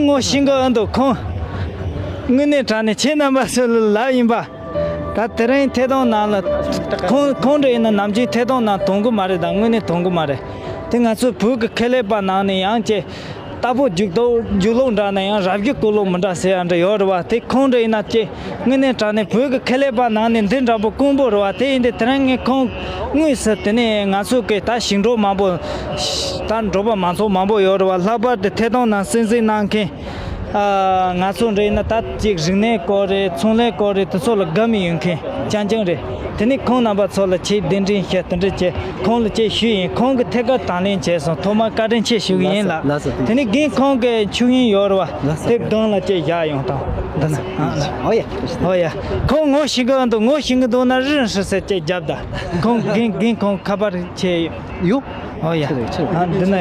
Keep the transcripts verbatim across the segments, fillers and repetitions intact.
ཁོང་ཤེས་ཀྱི་ཨེ་འདུག་ཁོང་དངོས་གནས་དྲང་གནས་ཁྱེད་རྣམ་པ་ཚོ་ལ་ལབ་ཡིན་པ། ད་དེ་རིང་ཐད་གཏོང་ནང་ལ་ཁོང་ཁོང་འདྲ་ཡིན་ན་ནམ་རྒྱུན་ཐད་གཏོང་ནང་གཏོང་གི་མ་རེད། ད་དངོས་གནས་གཏོང་གི་མ་རེད། དེ་ང་ཚོའི་བོད་ཀྱི་ཁེ་ལས་པ་ནང་ནས་ཡང་ཅེ། རྟ་ཕོ་རྒྱུག་ལྡོག་རྒྱུག་ལོག་འདྲ་ན་ཡང་རྭ་བརྒྱུད་རྐོ་ལོག་མི་འདྲ་ཟེར་ཡ་འདྲ་ཡོད་རེད་བ། དེ་ཁོང་འདྲ་ཡིན་ན་ཅེ། དངོས་གནས་དྲང་གནས་བོད་ཀྱི་ཁེ་ལས་པ་ནང་ནས་འདི་འདྲ་པོ་དཀོན་པོ་རེད་བ། དེ་ཡིན་དུས་དེ་རིང་ངས་ཁོང་དངོས་སུ་དེ་ནས་ང་ཚོ་གི་ད་ཞིང་འབྲོག་མང་པོ། ད་འབྲོག་པ་མང་ཚོགས་མང་པོ་ཡོད་རེད་བ། ལྷག་པར་དུ་ཐད་གཏོང་ནང་གསན་གཟིགས་གནང་མཁན། ཨ། ང་ཚོ་འདྲ་ཡིན་ན་ད་ཅིག་རིག་གནས་སྐོར་རེད། ཚོང་ལས་སྐོར་རེད། དེ་ཚོ་ལ་དགའ་མོས་ཡོད་མཁན་རྐྱང་རྐྱང་རེད། དེ་ནས་ཁོང་རྣམ་པ་ཚོ་ལ་ཆེས་གདན་འདྲེན་བྱས་དེ་འདྲ་བྱས་ཁོང་ལ་ཅིག་ཞུས་ཡིན། ཁོང་གིས་ཐད་ཀར་དང་ལེན་བྱས་སོང་། ཐོག་མར་བཀའ་དྲིན་ཆེ་ཞུ་གི་ཡིན་ལགས། ལགས་སོ། དེ་ནས་རྒན་ཁོང་གི་ཆོས་དབྱིངས་ཡོད་རེད་བ། ལགས་སོ། དེ་སྒང་ལ་ཅིག་བཞག་ཡོང་དང་། འདི་ན། ཨོ་ཡ། ཨོ་ཡ། ཁོང་ངོ་ཤེས་ཀྱི་འདུག་ངོ་ཤེས་ཀྱི་འདུག་ན་རི་ཧྲི་སེ་ཅིག་རྒྱབ་ད། ཁོང་རྒན་རྒན་ཁོང་ཁ་པར་ཆེ་ཡོད། ཨོ་ཡ། ཆེ་རེད། ཆེ་རེད། ཨ། འདི་ན།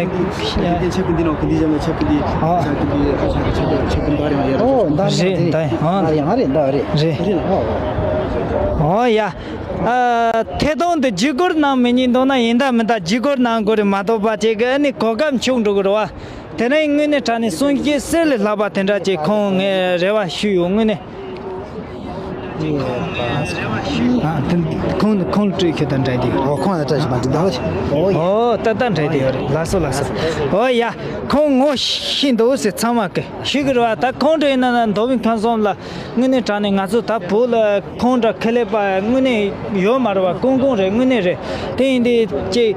ཆེ་གི་འདི་ནོ་གི་འདི་བཞག་ན་ཆེ་གི་འདི། ཨ། ཆེ་གི་འདི། ཨ། ཆེ་གི་ཆེ་གི་ཆེ་གི་འདི་རེད། ཨོ། འདི་རེད། འདི་རེད། ཨ། འདི་ཡང་རེད། འདི་རེད། རེད། རེད། ཨོ། ཨོ་ཡ། ཨ། ཐད་གཏོང་འདི་བརྒྱུད་སྐུར་གནང་མི་ཉན་འདུག་ན་ཡིན་ད་མིན་ད་བརྒྱུད་སྐུར་གནང་དགོས་རེད་མ་གཏོགས་པ་ཅིག་གི་ཨ་ནི་གོ་སྐབས་འཕྱུགས་འགྲོ་གི་རེད་བ། དེ་རིང་དངོས་གནས་དྲང་གནས་གསུང་བཤད་གསེར་ལས་ལྷག་པ་དེ་འདྲ་ཅིག་ཁོང་ངས་རེ་བ་ཞུས་ཡོད། དངོས་གནས། ཨ། དེ་ཁོང་ཁོང་སྤྲོད་ཁྱེད་དང་འདྲ་དེ། ཨོ། ཁོང་ལ་སྤྲད་ཞིག་མ་འགྲིག་ད། ཨོ། ཨོ། ཏག་ཏག་འདྲ་དེ་ཡོད་རེད། ལགས་སོ་ལགས་སོ། ཨོ་ཡ། ཁོང་ངོ་ཤེས་འདུག་ཟེར་ཚང་མ་གི་ཤེས་ཀྱི་རེད་བ། ད་ཁོང་འདྲ་ཡིན་ན་མདོ་དབུས་ཁམས་གསུམ་ལ་དངོས་གནས་དྲང་གནས་ང་ཚོ་ད་བོད་ལ་ཁོང་འདྲ་ཁེ་ལས་པ་དངོས་གནས་ཡོད་མ་རེད་བ། ཀུན་ཀུན་རེད། དངོས་གནས་རེད། དེ་ཡིན་དུས་ཅིག་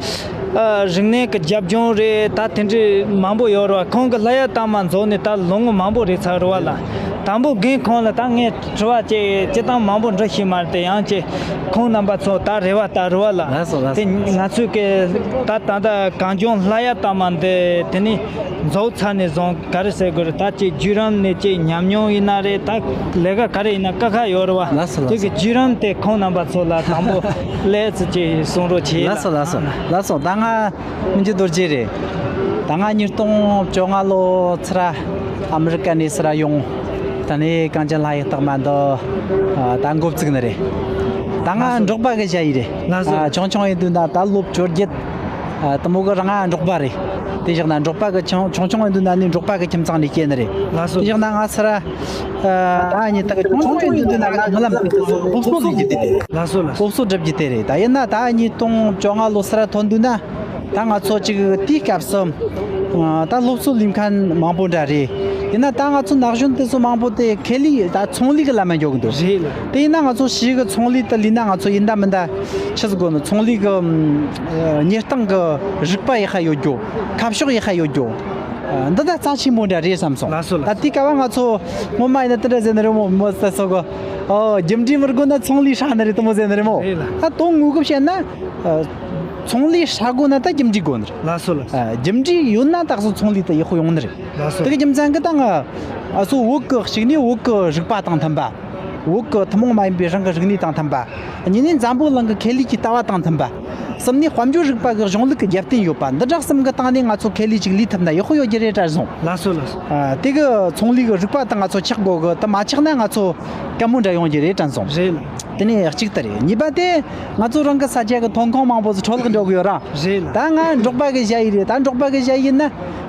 ཨ། རིག་གནས་ཀྱི་རྒྱབ་ལྗོངས་རེད། ད་དེ་འདྲའི་མང་པོ་ཡོད་རེད་བ། ཁོང་གི་ལྷ་ཡབ་དང་མ་འཛོམས་ནས་ད་ལོ་ངོ་མང་པོ་རེད་ཚར་རེད་བ་ལ། དང་པོ་རྒན་ཁོང་ལ་ད་ངས་དྲི་བ་ཅིག་སྤྱིར་བཏང་མང་པོ་འདྲི་ཤེས་མ་རེད་དེ། ཡང་ཅིག་ཁོང་རྣམ་པ་ཚོ་ད་རེ་བ་ལྟར་རེད་བ་ལ། ལགས་སོ་ལགས་སོ། དེ་ང་ཚོས་ཀྱི་ད་ད་ལྟ་གངས་ལྗོངས་ལྷ་ཡབ་དང་མ་འདི་དེ་ནས་རྫོགས་ཚར་ནས་བཟུང་ག་རེ་ཟེར་དགོས་རེད། ད་ཅིག་བརྒྱུད་རིམ་ནས་ཅིག་ཉམས་མྱོང་ཡིན་ན་རེད། ད་ལས་ཀ་ག་རེ་ཡིན་ན་དཀའ་ཁག་ཡོད་རེད་བ། ལགས་སོ་ལགས་སོ། དེ་གི་བརྒྱུད་རིམ་དེ་ཁོང་རྣམ་པ་ཚོ་ལ་དང་པོ་ལས་ཚུལ་ཅིག་གསུང་རོགས་བྱེད། ལགས་སོ་ལགས་སོ་ལགས་སོ། ད་ང་མི་འགྱུར་རྡོ་རྗེ་རེད། ད་ང་ཉིས་སྟོང་བཅོ་ལྔ་ལོ་ཚུར་ཨ་མི་རི་ཀ་ནས་ཚུར་ཡོང་། ད་ནས་གངས་ཅན་ལྷ་ཡི་རྟགས་མ་འདི་ད་འགོ་བཙུགས་ནི་རེད། ད་ང་འབྲོག་པ་གི་ཞ་ཡི་རེད། ལགས་སོ། ཨ། ཆུང་ཆུང་ཡིན་དུས་ན་ད་ལོ་བཅོ་བརྒྱད། ཨ། དེ་མོ་གི་རང་ང་འབྲོག་པ་རེད། དེ་བཞག་ན་འབྲོག་པ་གི་ཆུང་ཆུང་ཆུང་ཡིན་དུས་ན་ནི་འབྲོག་པ་གི་ཁྱིམ་ཚང་ནས་སྐྱེས་ནི་རེད། ལགས་སོ། དེ་བཞག་ན་ང་ཚུར་ཨ། ད་ཉིད་ད་ཆུང་ཆུང་ཡིན་དུས་ན་ང་རྨི་ལམ་དེ་སློབ་གསོ་སླེབས་རྒྱུ་དེ་རེད། ལགས་སོ་ལགས་སོ། སློབ་གསོ་སྒྲུབ་རྒྱུ་དེ་རེད། ད་ཡིན་ན་ད་ཉིས་སྟོང་བཅོ་ལྔ་ལོ་ཚུར་ཐོན་དུས་ན། ད་ང་ཚོ་ཅིག་དེའི་སྐབས་སུ་ཨ། ད་སློབ་གསོ་ལེན་མཁན་མང་པོ་འདྲ་རེད། ཡིན་ན་ད་ང་ཚོ་ན་གཞོན་དེ་ཚོ་མང་པོ་དེ་ཁེ་ལས་ད་ཚོང་ལས་ཀྱི་ལམ་མ་འཇོག་གི་འདུག་རེད་ལ། དེ་ཡིན་ན་ང་ཚོ་ཕྱིའི་གི་ཚོང་ལས་དེ་ལས་ན་ང་ཚོ་ཡིན་ད་མིན་ད་ཆི་ཟིག་དགོས་ནི། ཚོང་ལས་གི་ཨ། གཉེར་སྟངས་གི་རིག་པ་ཡག་པ་ཡོད་རྒྱུ། ཁ་ཕྱོགས་ཡག་པ་ཡོད་རྒྱུ། ཨ། འདི་ད་རྩ་ཆེན་པོ་འདྲ་རེད་བསམ་སོང་། ལགས་སོ་ལགས། ད་དེའི་སྐབས་ང་ཚོ་སྔོན་མ་ཡིན་ན་དེ་འདྲ་ཟེར་ནི་རེད་མོ། མོ་ཟེར་སོ་གི། ཨོ། རྒྱུ་འབྲས་མི་དགོས་ན་ཚོང་ལས་ཧྲ་ནི་རེད། དེ་མོ་ཟེར་ནི་རེད་མོ། རེད་ལ། ད་དོན་དངོས་གི་བཤད་ན། ཨ། ཚོང་ལས་ཧྲ་དགོས་ན་ད་རྒྱུ་འབྲས་དགོས་ནི་རེད། ལགས་སོ་ལགས་སོ། ཨ། རྒྱུ་འབྲས་ཡོད་ན་ད་གཟོད་ཚོང་ལས་ད་ཡག་པོ་ཡོང་ནི་རེད། ལགས་སོ། དེ་གི་རྒྱུ་མཚན་གི་ད་ང་ཨ་སོ་བོད་གི་གཅིག་ནས་བོད་གི་རིག་པ་དང་མཐུན་པ། བོད་གི་ཐུན་མོང་མ་ཡིན་པའི་རང་གི་རིག་གནས་དང་མཐུན་པ། གཉིས་ནས་འཛམ་བུ་གླིང་གི་ཁེ་ལས་ཀྱི་ལྟ་བ་དང་མཐུན་པ། གསུམ་ནས་དཔལ་འབྱོར་རིག་པ་གི་གཞུང་ལུགས་ཀྱི་རྒྱབ་རྟེན་ཡོད་པ། འདི་འདྲ་གསུམ་གི་སྟེང་ནས་ང་ཚོ་ཁེ་ལས་ཅིག་ལས་ཐུབ་ན་ཡག་པོ་ཡོད་རྒྱུ་རེད་དྲན་སོང་། ལགས་སོ་ལགས་སོ། ཨ། དེ་གི་ཚོང་ལས་གི་རིག་པ་དང་ང་ཚོ་ཆགས་དགོས་གི། དེ་མ་ཆགས་ན་ང་ཚོ་དཀའ་མོ་འདྲ་ཡོང་རྒྱུ་རེད་དྲན་སོང་། རེད་ལ། དེ་ནས་གཅིག་དེ་རེད། གཉིས་པ་དེ་ང་ཚོ་རང་གི་ས་ཆ་གི་ཐོན་ཁུངས་མང་པོ་ཟིག་འཕྲོ་བརླག་འགྲོ་གི་ཡོད་ར། རེད་ལ། ད་ང་འབྲོག་པ་གི་ཞ་ཡི་རེད། ད་འབྲོག་པ་གི་ཞ་ཡི་ཡིན་ན་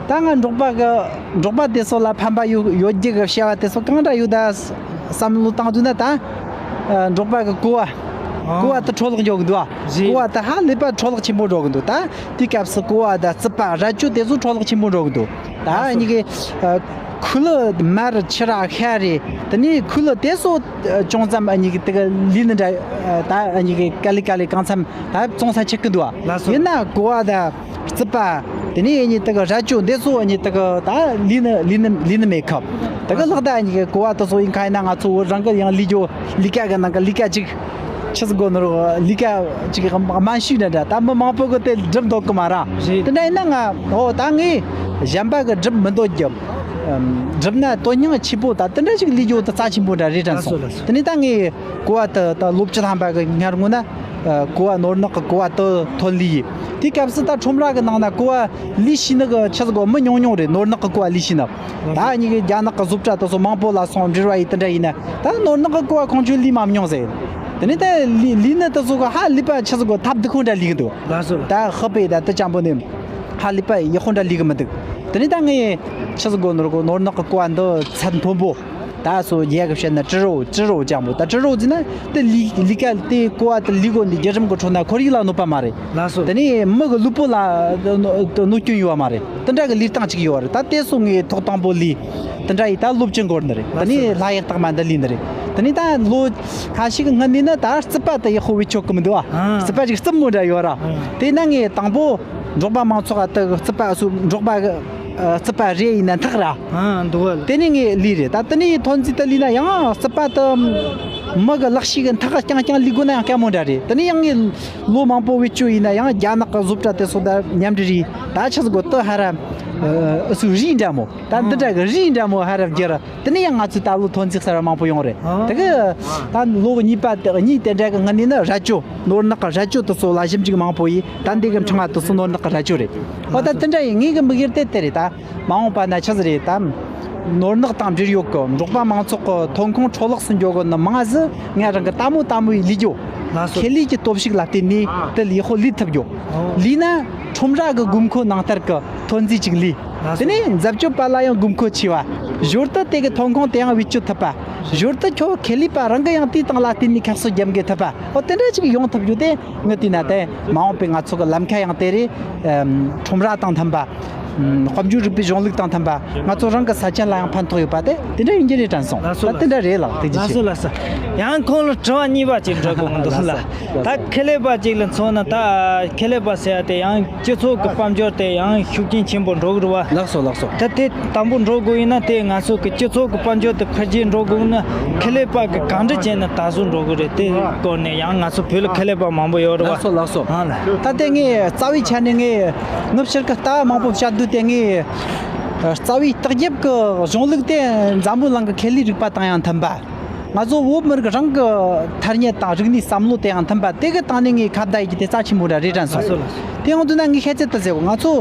ད་ང་འབྲོག་པ་གི་འབྲོག་པ་དེ་ཚོ་ལ་ཕན་པ་ཡོད་ཡོད་རྒྱུ་གི་བྱ་བ་དེ་ཚོ་གང་འདྲ་ཡོད་ད་བསམ་བློ་བཏང་དུས་ན། ད་ཨ། འབྲོག་པ་གི་ཀོ་བ། ཨ། ཀོ་བ་དེ་འཕྲོ་བརླག་འགྲོ་གི་འདུག་ཨ། རེད། ཀོ་བ་དེ་ཧ་ལས་པ་འཕྲོ་བརླག་ཆེན་པོ་འགྲོ་གི་འདུག་ད་དེའི་སྐབས་སུ་ཀོ་བ་དང་རྩིད་པ་ར་ཅོ་དེ་ཚོ་འཕྲོ་བརླག་ཆེན་པོ་འགྲོ་གི་འདུག་ད་ཨ་ནི་གི་ཨ། ཁུ་ལུ་མར་ཕྱུ་ར་ཤ་རེད། དེ་ནས་ཁུ་ལུ་དེ་ཚོ་ཨ། ཅུང་ཙམ་ཨ་ནི་གི་དེ་གི་ལུས་ནི་འདྲ། ཨ། ད་ཨ་ནི་གི་ག་ལེ་ག་ལེ་གང་འཚམ་ད་བཙོང་ས་ཆགས་གི་འདུག་ཨ། ལགས་སོ། ཡིན་ན་ཀོ་བ་དང་རྩིད་པ། དེ་ནས་ཨ་ནི་དེ་གི་ར་ཅོ་འདི་ཚོ་ཨ་ནི་དེ་གི་ད་ལུས་ནི་ལུས་ནི་ལུས་ནི་མེད་ཁབ། དེ་གི་ལག་ད་ཨ་ནི་གི་ཀོ་བ་དེ་ཚོ་ཡིན་ཁ་ཡིན་ན་ང་ཚོ་བོད་རང་གི་ཡང་ལུས་རྒྱུ་ལུས་ཀ་གི་ནང་གི་ལུས་ཀ་ཅིག་ཆི་ཟིག་དགོས་ནོ་རོ། ལུས་ཀ་ཅིག་དམན་ཤོས་ནི་འདྲ། ད་མི་མང་པོ་གི་དེ་སྒྲུབ་འདོད་གི་མ་ར། རེད། དེ་འདྲ་ཡིན་ན་ང་ཨོ་ད་ངས་གཞན་པ་གི་སྒྲུབ་མི་འདོད་རྒྱུ། ཨམ། སྒྲུབ་ན་དོན་སྙིང་ཆེ་པོ་ད་དེ་འདྲ་ཞིག་ལས་རྒྱུ་དེ་རྩ་ཆེན་པོ་འདྲ་རེད་དྲན་སོང་། ལགས་སོ་ལགས་སོ། དེ་ནས་ད་ངས་ཀོ་བ་དེ་ད་ལོ་བཅུ་ཐམ་པ་གི་སྔར་སྔོན་ན་ཨ། ཀོ་བ་ནོར་ནག་གི་ཀོ་བ་དེ་ཐོན་ལས་ཡིན། དེའི་སྐབས་སུ་ད་ཁྲོམ་ར་གི་ནང་ན་ཀོ་བ་ལས་ཤེས་ནི་གི་ཆི་ཟིག་གོ་མི་ཉུང་ཉུང་རེད། ནོར་ནག་གི་ཀོ་བ་ལས་ཤེས་ནི། ད་ཨ་ནི་གི་རྒྱ་ནག་གི་བཟོ་གྲྭ་དེ་ཚོ་མང་པོ་ལ་སོང་འབྲེལ་བ་ཡིན། དེ་འདྲ་ཡིན་ན་ད་ནོར་ནག་གི་ཀོ་བ་ཁོང་ཚོས་ལས་མ་མྱོང་ཟེར། དེ་ནས་ད་ལས་ལས་ནི་དེ་ཚོ་གི་ཧ་ལས་པ་ཆི་ཟིག་གོ་ཐབས་སྡུག་ཁོ་འདྲ་ལས་གི་འདུག་ལགས་སོ། ད་ཧི་པེ་ད་དེ་ཅང་པོ་ནི་ཧ་ལས་པ་ཡག་ཁོ་འདྲ་ལས་གི་མི་འདུག་དེ་ནས་ད་ངས་ ཆི་ཟིག་གོ་ནོར་གོ་ནོར་ནག་གི་ཀོ་བ་འདི་ཚད་མཐོན་པོ། ད་སོ་རྒྱ་གི་བཤད་ན་ཀྲི་རོ་ཀྲི་རོ་ཅང་པོ་ད་ཀྲི་རོ་ཟེར་ན་དེ་ལི་ལི་ཀ་དེ་ཀོ་བ་དེ་ལི་གོ་འདི་རྒྱ་གྲམ་གི་ཁྲོད་ན་ཁོར་ཡུག་ལ་གནོད་པ་མ་རེད། ལགས་སོ། དེ་ནས་མི་གི་ལུས་པོ་ལ་གནོད་སྐྱོན་ཡོད་པ་མ་རེད། དེ་འདྲ་གི་ལུས་སྟངས་ཅིག་ཡོད་རེད། ད་དེ་སོ་ངས་ཐོག་དང་པོ་ལུས་དེ་འདྲ་ཡིས་ད་སློབ་ཅིང་གོ་ནི་རེད། དེ་ནས་ལྷ་ཡག་དག་མ་འདི་ལུས་ནི་རེད། དེ་ནས་ད་ལོ་ཁ་ཤས་ཀྱི་སྔོན་ནས་ན་ད་རྩིད་པ་དེ་ཡག་པོ་བེད་སྤྱོད་གི་མི་འདུག་ཨ། རྩིད་པ་ཅིག་རྩིབ་མོ་འདྲ་ཡོད་ར། དེ་ན་ངས་དང་པོ་འབྲོག་པ་མང་ཚོགས་ཨ་དེ་རྩིད་པ་སུ་འབྲོག་པ་གི་ཨ་རྩིད་པ་རེ་ཡིན་ན་འཐག་ར། ཨ་འདུག་བ། དེ་ནས་ངས་ལུས་རེད། ད་དེ་ནས་ཐོན་རྫས་དེ་ལུས་ན་ཡང་རྩིད་པ་དེ་མི་གི་ལག་ཤེས་གི་འཐག་རྐྱང་རྐྱང་ལུས་དགོས་ན་ཡང་དཀའ་མོ་འདྲ་རེད། དེ་ནས་ཡང་ངས་ལོ་མང་པོ་བེད་སྤྱོད་ཡིན་ན་ཡང་རྒྱ་ནག་གི་བཟོ་གྲྭ་དེ་སོགས་དང་མཉམ་འབྲེལ་རེད། ད་ཆི་ཟིག་གོ་དེ་ཧ་ར་ཨ་སུ་རིས་འདྲ་མོ། ད་འདི་འདྲ་གི་རིས་འདྲ་མོ་ཧ་ར་བརྒྱབ་ར། དེ་ནས་ཡང་ང་ཚོས་ད་ལོ་ཐོན་རྫས་གསར་བ་མང་པོ་ཡོང་རེད། དེ་གི་ད་ལོ་གཉིས་པ་དེ་གཉིས་དེ་འདྲ་གི་སྔ་ནས་ནི་རྭ་ཅོ་ནོར་ནག་གི་རྭ་ཅོ་དེ་ཚོ་ལ་ཞིབ་འཇུག་མང་པོ་ཡིས། ད་འདི་གི་ཕྲེང་བ་དེ་ཚོ་ནོར་ནག་གི་རྭ་ཅོ་རེད། ཨོ་ད་དེ་འདྲ་ཡིན། ངེད་གི་དམིགས་ཡུལ་དེ་དེ་རེད། ད་མ་འོངས་པ་ན་ཆི་ཟིག་རེད་དམ། ནོར་ནག་དང་འབྲེལ་ཡོད་གི་འབྲོག་པ་མང་ཚོགས་ཀྱི་ཐོན་ཁུངས་འཕྲོ་བརླག་སུ་འགྱོ་གི་ནི་མང་ཟིག་ང་རང་གི་ལྟད་མོ་ལྟད་མོ་ཡི་ལས་རྒྱུ། ལགས་སོ། ཁེ་ལས་ཀྱི་སྟོབས་ཤུགས་ལ་བརྟེན་ནས་དེ་ལས་ཡག་པོ་ལས་ཐུབ་རྒྱུ། ལས་ན་ཁྲོམ་ར་གི་དགོས་མཁོ་ནང་ལྟར་གི་ཐོན་རྫས་ཅིག་ལས། དེ་ནས་འཛད་སྤྱོད་པ་ལ་ཡང་དགོས་མཁོ་ཆེ་བ། ཞོར་དུ་དེ་གི་ཐོན་ཁུངས་དེ་ཡང་བེད་སྤྱོད་ཐུབ་པ། ཞོར་དུ་ཁྱོད་ཁེ་ལས་པ་རང་གི་ཡང་དེའི་སྟེང་ལ་བརྟེན་ནས་ཁ་གསོ་རྒྱབ་འགེལ་ཐུབ་པ། ཨོ་དེ་འདྲ་ཅིག་ཡོང་ཐུབ་རྒྱུ་དེ་ངི་དེ་ན་དེ་མ་འོངས་པའི་ང་ཚོ་གི་ལམ་ཁ་ཡང་དེ་རེད། ཁྲོམ་ར་དང་མཐུན་པ། དཔལ་འབྱོར་རིག་པའི་གཞུང་ལུགས་དང་མཐུན་པ། ང་ཚོ་རང་གི་ས་ཆ་ལ་ཡང་ཕན་ཐོགས་ཡོད་པ་དེ་དེ་འདྲ་ཡིན་གྱི་རེད་དྲན་སོང་། ད་དེ་འདྲ་རེད་ལགས། ཐུགས་རྗེ་ཆེ། ལགས་སོ་ལགས་སོ། ཡང་ཁོང་ལ་དྲི་བ་གཉིས་པ་ཅིག་འདྲི་དགོས་འདུག་ལགས། ད་ཁེ་ལས་པ་ཅིག་ལ་མཚོན་ན། ད་ཁེ་ལས་པ་ཟེར་ཡ་དེ་ཡང་སྤྱི་ཚོགས་ཀྱི་དཔལ་འབྱོར་དེ་ཡང་ཤུགས་རྐྱེན་ཆེན་པོ་འགྲོ་གི་རེད་བ། ལགས་སོ་ལགས་སོ། ད་དེ་དང་པོ་འགྲོ་དགོས་ཡིན་ན་དེ་ང་ཚོ་གི་སྤྱི་ཚོགས་ཀྱི་དཔལ་འབྱོར་དེ་འཕེལ་རྒྱས་འགྲོ་དགོས་ན་ཁེ་ལས་པ་གི་གང་འདྲ་བྱས་ན་ད་གཟོད་འགྲོ་གི་རེད། དེ་སྐོར་ནས་ཡང་ང་ཚོ་བོད་ལ་ཁེ་ལས་པ་མང་པོ་ཡོད་རེད་བ། ལགས་སོ་ལགས་སོ། ཨ་ལ། ད་དེ་ངས་རྩ་བའི་ཆ་ནས་ངས་ངི་ཕྱིར་གི་ལྟ་བ་མང་པོ་བཤད་དུས་དེ་ངས་རྩ་བའི་ལྟག་རྒྱབ་ཀྱི་གཞུང་ལུགས་དེ་འཛམ་བུ་གླིང་གི་ཁེ་ལས་རིག་པ་དང་ཡང་མཐུན་པ། ང་ཚོ་བོད་མི་རིགས་རང་གི་ཐ་སྙད་དང་རིག་གནས་བསམ་བློ་དེ་ཡང་མཐུན་པ། དེ་གི་སྟེང་ནས་ངས་ཁ་བརྡ་ཡེད་རྒྱུ་དེ་རྩ་ཆེན་པོ་འདྲ་རེད་དྲན་སོང་། ལགས་སོ་ལགས་སོ། དེ་ཡོང་དུས་ན་ངས་ཁྱད་ཚད་དུ་ཟེར་གོ། ང་ཚོ་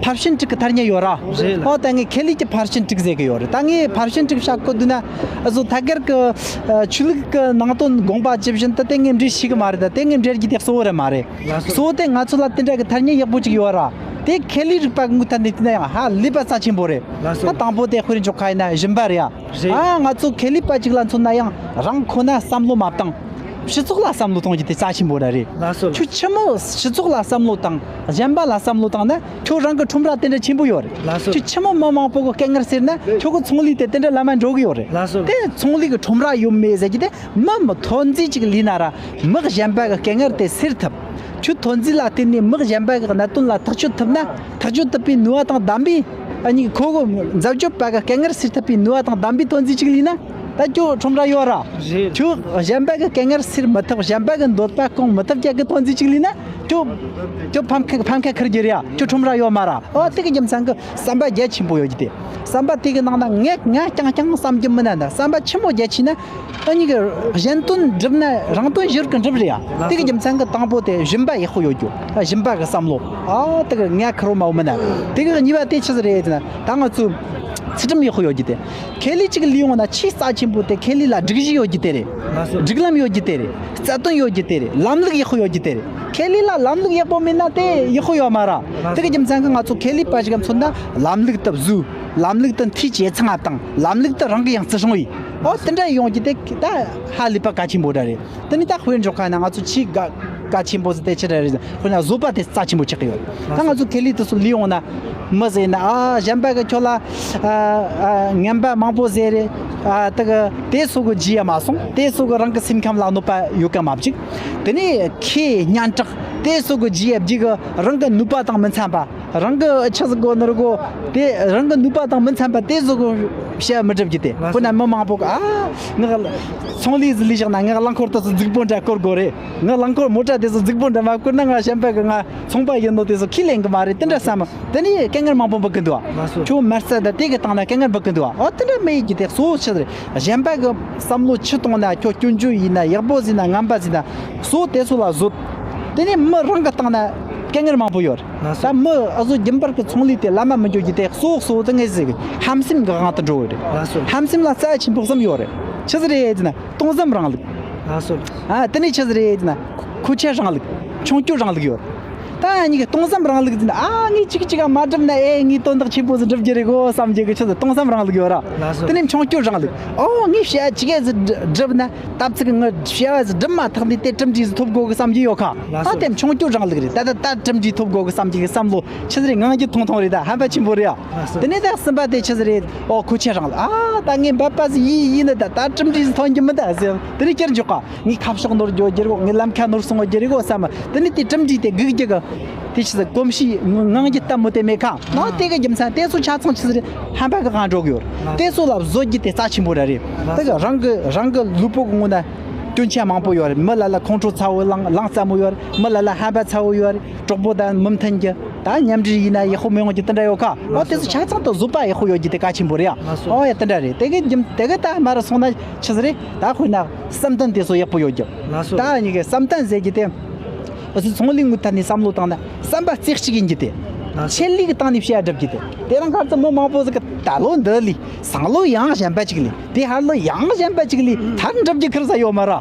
ཕར་ཕྱིན་དྲུག་གི་ཐ་སྙད་ཡོད་ར། རེད་ལགས། ཨོ་ད་ངས་ཁེ་ལས་ཀྱི་ཕར་ཕྱིན་དྲུག་ཟེར་གི་ཡོད་རེད། ད་ངས་ཕར་ཕྱིན་དྲུག་བཤད་གོ་དུས་ན་ཨ་ཟོ་ཐད་ཀར་གི་ཨ་ཆོས་ལུགས་ཀྱི་ནང་དོན་དགོངས་པ་ཇི་བཞིན་དུ་དེ་ངས་འགྲེལ་ཤེས་གི་མ་རེད། ད་དེ་ངས་འགྲེལ་རྒྱུ་དེ་གཙོ་བོ་རེད་མ་རེད། ལགས་སོ། གཙོ་བོ་དེ་ང་ཚོ་ལ་དེ་འདྲ་གི་ཐ་སྙད་ཡག་པོ་ཅིག་ཡོད་ར། དེ་ཁེ་ལས་རིག་པ་གི་ངོས་ཐད་ནས་བལྟས་ན་ཡང་ཧ་ལས་པ་རྩ་ཆེན་པོ་རེད། ལགས་སོ། ད་དང་པོ་དེ་དཔེར་འཇོག་ཁ་ཡིན་ན་སྦྱིན་པ་རེད་ཡ། རེད། ཨ་ང་ཚོ་ཁེ་ལས་པ་ཅིག་ལ་མཚོན་ན་ཡང་རང་ཁོ་ན་བསམ་བློ་མ་བཏང་། སྤྱི་ཚོགས་ལ་བསམ་བློ་གཏོང་རྒྱུ་དེ་རྩ་ཆེན་པོ་ར་རེད། ལགས་སོ། ཁྱོད་ཆི་མོ་སྤྱི་ཚོགས་ལ་བསམ་བློ་བཏང་། གཞན་པ་ལ་བསམ་བློ་བཏང་ན་ཁྱོད་རང་གི་ཁྲོམ་ར་དེ་འདྲ་ཆེན་པོ་ཡོད་རེད། ལགས་སོ། ཁྱོད་ཆི་མོ་མི་མང་པོ་གི་སྐད་ངར་སེར་ན་ཁྱོད་གི་ཚོང་ལས་དེ་དེ་འདྲ་ལམ་མ་འགྲོ་གི་ཡོད་རེད། ལགས་སོ། དེ་ཚོང་ལས་གི་ཁྲོམ་ར་ཡོད་མེད་ཟེར་རྒྱུ་དེ་མི་མི་ཐོན་རྫས་ཅིག་ལས་ན་ར་མི་གཞན་པ་གི་སྐད་ངར་དེ་སེལ་ཐུབ། ཁྱོད་ཐོན་རྫས་ལ་བརྟེན་ནས་མི་གཞན་པ་གི་གནད་དོན་ལ་ཐག་གཅོད་ཐུབ་ན་ཐག་གཅོད་ཐུབ་པའི་ནུས་པ་དང་ལྡན་པའི་ཨ་ནི་ཁོ་གི་འཛད་སྤྱོད་པ་གི་སྐད་ངར་སེལ་ཐུབ་པའི་ནུས་པ་དང་ལྡན་པའི་ཐོན་རྫས་ཅིག་ལས་ན་ད་ཁྱོད་ཁྲོམ་ར་ཡོད་ར། རེད། ཁྱོད་གཞན་པ་གི་སྐད་ངར་སེལ་མི་ཐུབ། གཞན་པ་གི་འདོད་པ་སྐོང་མི་ཐུབ་ཀྱི་གི་ཐོན་རྫས་ཅིག་ལས་ན་ཁྱོད་ཁྱོད་ཕམ་ཁ་ཕམ་ཁ་ཁུར་རྒྱུ་རེད་ཡ། ཁྱོད་ཁྲོམ་ར་ཡོད་མ་ར། ཨོ་དེ་གི་རྒྱུ་མཚན་གི་བསམ་པ་རྒྱ་ཆེན་པོ་ཡོད་རྒྱུ་དེ། བསམ་པ་དེ་གི་ནང་ན་ངས་ང་རྐྱང་རྐྱང་བསམ་རྒྱུ་མིན་ན་ད་བསམ་པ་ཆེན་པོ་རྒྱ་ཆེ་ན། ཨ་ནི་གི་གཞན་དོན་སྒྲུབ་ན་རང་དོན་གཞིར་གི་འགྲུབ་རེད་ཡ། དེ་གི་རྒྱུ་མཚན་གི་དང་པོ་དེ་སྦྱིན་པ་ཡག་པོ་ཡོད་རྒྱུ། ཨ་སྦྱིན་པ་གི་བསམ་བློ། ཨ་དེ་གི་ངས་ཁུར་བོ་མ་བོ་མིན་ན། དེ་གི་གཉིས་པ་དེ་ཆི་ཟིག་རེད་ཟེར་ན་ད་ང་ཚོ་ཚུལ་ཁྲིམས་ཡག་པོ་ཡོད་རྒྱུ་དེ། ཁེ་ལས་ཅིག་ལས་ཡོང་ན་ཆེས་རྩ་ཆེན་པོ་དེ་ཁེ་ལས་ལ་སྒྲིག་གཞི་ཡོད་རྒྱུ་དེ་རེད། སྒྲིག་ལམ་ཡོད་རྒྱུ་དེ་རེད། རྩ་དོན་ཡོད་རྒྱུ་དེ་རེད། ལམ་ལུགས་ཡག་པོ་ཡོད་རྒྱུ་དེ་རེད། ཁེ་ལས་ལ་ལམ་ལུགས་ཡག་པོ་མེད་ན་དེ་ཡག་པོ་ཡོད་མ་ར། དེ་གི་རྒྱུ་མཚན་གི་ང་ཚོ་ཁེ་ལས་པ་ཞིག་མཚོན་ན་ལམ་ལུགས་དེ་བཟོས། ལམ་ལུགས་དེ་འཐུས་ཇེ་ཚང་ང་བཏང་། ལམ་ལུགས་དེ་རང་གི་ཡང་བརྩི་སྲུང་ཡིན། ཨོ་དེ་འདྲ་ཡོང་རྒྱུ་དེ་ད་ཧ་ལས་པ་གལ་ཆེན་པོ་འདྲ་རེད། དེ་ནི་ད་དཔེར་འཇོག་ཁ་ན་ང་ཚོ་ཆེས་གལ་གལ་ཆེན་པོ་ཟེར་དེ་ཆི་འདྲ་རེད་ཟེར། དཔེར་ན་བཟོད་པ་དེ་རྩ་ཆེན་པོ་ཆགས་ཀྱི་ཡོད། ད་ང་ཚོ་ཁེ་ལས་དེ་ཚོ་ལས་ཡོང་ན་མི་ཟེར་ན་ཨ་གཞན་པ་གི་ཁྱོད་ལ་ཨ་ཨ་ངན་པ་མང་པོ་ཟེར་རེད། ཨ་དེ་གི་དེ་ཚོ་གི་རྗེས་ཡ་མ་སོང་། དེ་ཚོ་གི་རང་གི་སེམས་ཁམས་ལ་གནོད་པ་ཡོད་ག་མ་བཅུག། དེ་ནས་ཁེ་སྙན་གྲགས་དེ་ཚོ་གི་རྗེས་ཡ་བརྒྱུད་གི་རང་གི་ནུས་པ་དང་མི་འཚམ་པ། རང་གི་ཆི་ཟིག་གོ་ནོར་གོ་དེ་རང་གི་ནུས་པ་དང་མི་འཚམ་པ་དེ་ཟིག་གོ་བཤད་མི་སྒྲུབ་རྒྱུ་དེ། ཁོ་ན་མི་མང་པོ་གི་ཨ་ངག་ཚོང་ལས་ཟིག་ལས་བཞག་ན་ངག་རླངས་འཁོར་དེ་ཚོ་རྫིག་པོ་འདྲ་བསྐོར་དགོས་རེད། ངག་རླངས་འཁོར་མོ་ཊ་དེ་ཚོ་རྫིག་པོ་འདྲ་མ་བསྐོར་ན་ང་གཞན་པ་གི་ང་ཚོང་པ་ཡིན་ནོ་དེ་ཚོ་ཁས་ལེན་གི་མ་རེད། དེ་འདྲ་བསམ། དེ་ནས་སྐད་ངར་མང་པོ་འབུད་གི་འདུག་ཨ། ཁྱོད་མ་རྩ་ད་དེ་གི་སྟེང་ན་སྐད་ངར་འབུད་གི་འདུག་ཨ། ཨོ་དེ་འདྲ་མི་ཡིན་གྱི་དེ་གཙོ་བོ་ཆི་རེད། གཞན་པ་གི་བསམ་བློ་ཆི་གཏོང་ན་ཁྱོད་སྐྱོན་བརྗོད་ཡིན་ན་ཡག་པོ་ཟིན་ན་ངན་པ་ཟིན་ན་གཙོ་བོ་དེ་ཚོ་ལ་བཟོད། དེ་ནས་མི་རང་གི་སྟེང་ན་སྐད་ངར་མང་པོ་ཡོད་རེད། ལགས་སོ། ད་མི་ཨ་ཟོ་རྒྱུན་པར་གི་ཚོང་ལས་དེ་ལམ་མ་མི་འགྱོ་རྒྱུ་དེ་གཙོ་བོ་གཙོ་བོ་དེ་ངས་ཟེར་གི་ཧམ་སེམས་གི་དབང་དུ་འགྲོ་གི་རེད། ལགས་སོ། ཧམ་སེམས་ལ་རྩ་ཆེན་པོ་གསུམ་ཡོད་རེད། ཆི་ཟིག་རེད་ཟེར་ན་སྟོང་འཛོམས་རིང་ལུགས། ལགས་སོ། ཨ་དེ་ནས་ཆི་ཟིག་རེད་ཟེར་ན་མཁོ་ཆས་རིང་ལུགས། མཆོང་སྐྱོད་རིང་ལུགས་ཡོད་རེད། ད་ཡང་གཉིས་ཀ་སྟོང་བསམ་རིང་ལུགས་ཟེར་ན། ཨ་ངས་གཅིག་གཅིག་ག་མ་བསྒྲུབས་ན་ཨེ་ངས་དོན་དག་ཆེན་པོ་ཟིག་བསྒྲུབ་རྒྱུ་རེད་གོ་བསམ་རྒྱུ་གི་ཆེད་དུ་སྟོང་བསམ་རིང་ལུགས་ཡོད་ར། ལགས་སོ། དེ་ནས་མཆོང་སྐྱོད་རིང་ལུགས། ཨོ་ངས་བྱ་ཅི་ག་ཟིག་བསྒྲུབས་ན་ད་ཚིག་གི་ངའི་བྱ་བ་ཟིག་བསྒྲུབས་མ་ཐག་ནས་དེ་གྲུབ་འབྲས་ཟིག་ཐོབ་དགོ་གི་བསམ་རྒྱུ་ཡོད་ཁ། ལགས་སོ། ད་དེ་མཆོང་སྐྱོད་རིང་ལུགས་རེད། ད་ད་ད་གྲུབ་འབྲས་ཐོབ་དགོ་གི་བསམ་རྒྱུ་གི་བསམ་བློ་ཆི་ཟིག་རེད། ངང་རྒྱུ་ཐུང་ཐུང་རེད། ད་ཧམ་པ་ཆེན་པོ་རེད་ཡ། ལགས་སོ། དེ་ནས་ད་གསུམ་པ་དེ་ཆི་ཟིག་རེད། ཨོ་མཁོ་ཆས་རིང་ལུགས། ཨ་ད་ངས་འབད་པ་ཟིག་ཡིན་ཡིན་ནི་ད་ད་གྲུབ་འབྲས་ཟིག་ཐོན་རྒྱུ་མིན་ད་ཟེར། དེ་ནས་ཁྱེར་འཇོག་ག། ངའི་ཁ་ཕྱོགས་ནོར་འགྱོ་རྒྱུ་རེད་གོ། ངའི་ལམ་ཁ་ནོར་སོང་བ་རྒྱུ་རེད་གོ་བསམ། དེ་ནས་དེ་གྲུབ་འབྲས་དེ་སྒུག་རྒྱུ་གི་དེ་ཆི་ཟིག་གོམས་གཤིས་ངང་རྒྱུ་ལྟ་བུ་དེ་མེད་ཁ། ནང་དེ་གི་རྒྱུ་མཚན་དེ་ཚོ་ཆ་ཚང་ཆི་ཟིག་རེད། ཧམ་པ་གི་སྒང་འགྲོ་གི་ཡོད་རེད། དེ་ཚོ་ལ་བཟོ་རྒྱུ་དེ་རྩ་ཆེན་པོ་ར་རེད། དེ་གི་རང་གི་རང་གི་ལུས་པོ་གི་ངོ་ན་སྐྱོན་ཆ་མང་པོ་ཡོད་རེད། མི་ལ་ལ་ཁོང་ཁྲོ་ཚ་བོ་ལངས་ལངས་ཚ་མོ་ཡོད་རེད། མི་ལ་ལ་ཧམ་པ་ཚ་བོ་ཡོད་རེད། གྲོགས་པོ་དང་མི་མཐུན་རྒྱུ། ད་མཉམ་འབྲེལ་ཡིན་ན་ཡག་པོ་མི་ཡོང་རྒྱུ་དེ་འདྲ་ཡོད་ཁ། ཨོ་དེ་ཚོ་ཆ་ཚང་དུ་བཟོད་པ་ཡག་པོ་ཡོད་རྒྱུ་དེ་གལ་ཆེན་པོ་རེད་ཡ། ལགས་སོ། ཨོ་ཡ་དེ་འདྲ་རེད། དེ་གི་རྒྱུ་དེ་གི་ད་མར་སོང་ན་ཆི་ཟིག་རེད། ད་དཔེར་ན་བསམ་གཏན་དེ་ཚོ་ཡག་པོ་ཡོད་རྒྱུ། ལགས་སོ། ད་གཉིས་ཀའི་བསམ་གཏན་ཟེར་རྒྱུ་དེ། འུ་ཚོ་ཚོང་ལས་ངོས་ཐད་ནས་བསམ་བློ་བཏང་ན་བསམ་པ་རྩེ་གཅིག་ཡིན་རྒྱུ་དེ། ལགས་སོ། ཆེད་ལས་ཀྱི་སྟེང་ནས་བཤད་སྒྲུབ་རྒྱུ་དེ། དེ་རིང་ཁ་སང་མི་མང་པོ་ཟིག་གི་ད་ལོ་འདི་ལས་སང་ལོ་ཡང་གཞན་པ་ཅིག་ལས། དེ་ཧར་ལོ་ཡང་གཞན་པ་ཅིག་ལས། མཐར་འགྲུབ་རྒྱུ་ཁེར་ས་ཡོད་མ་ར།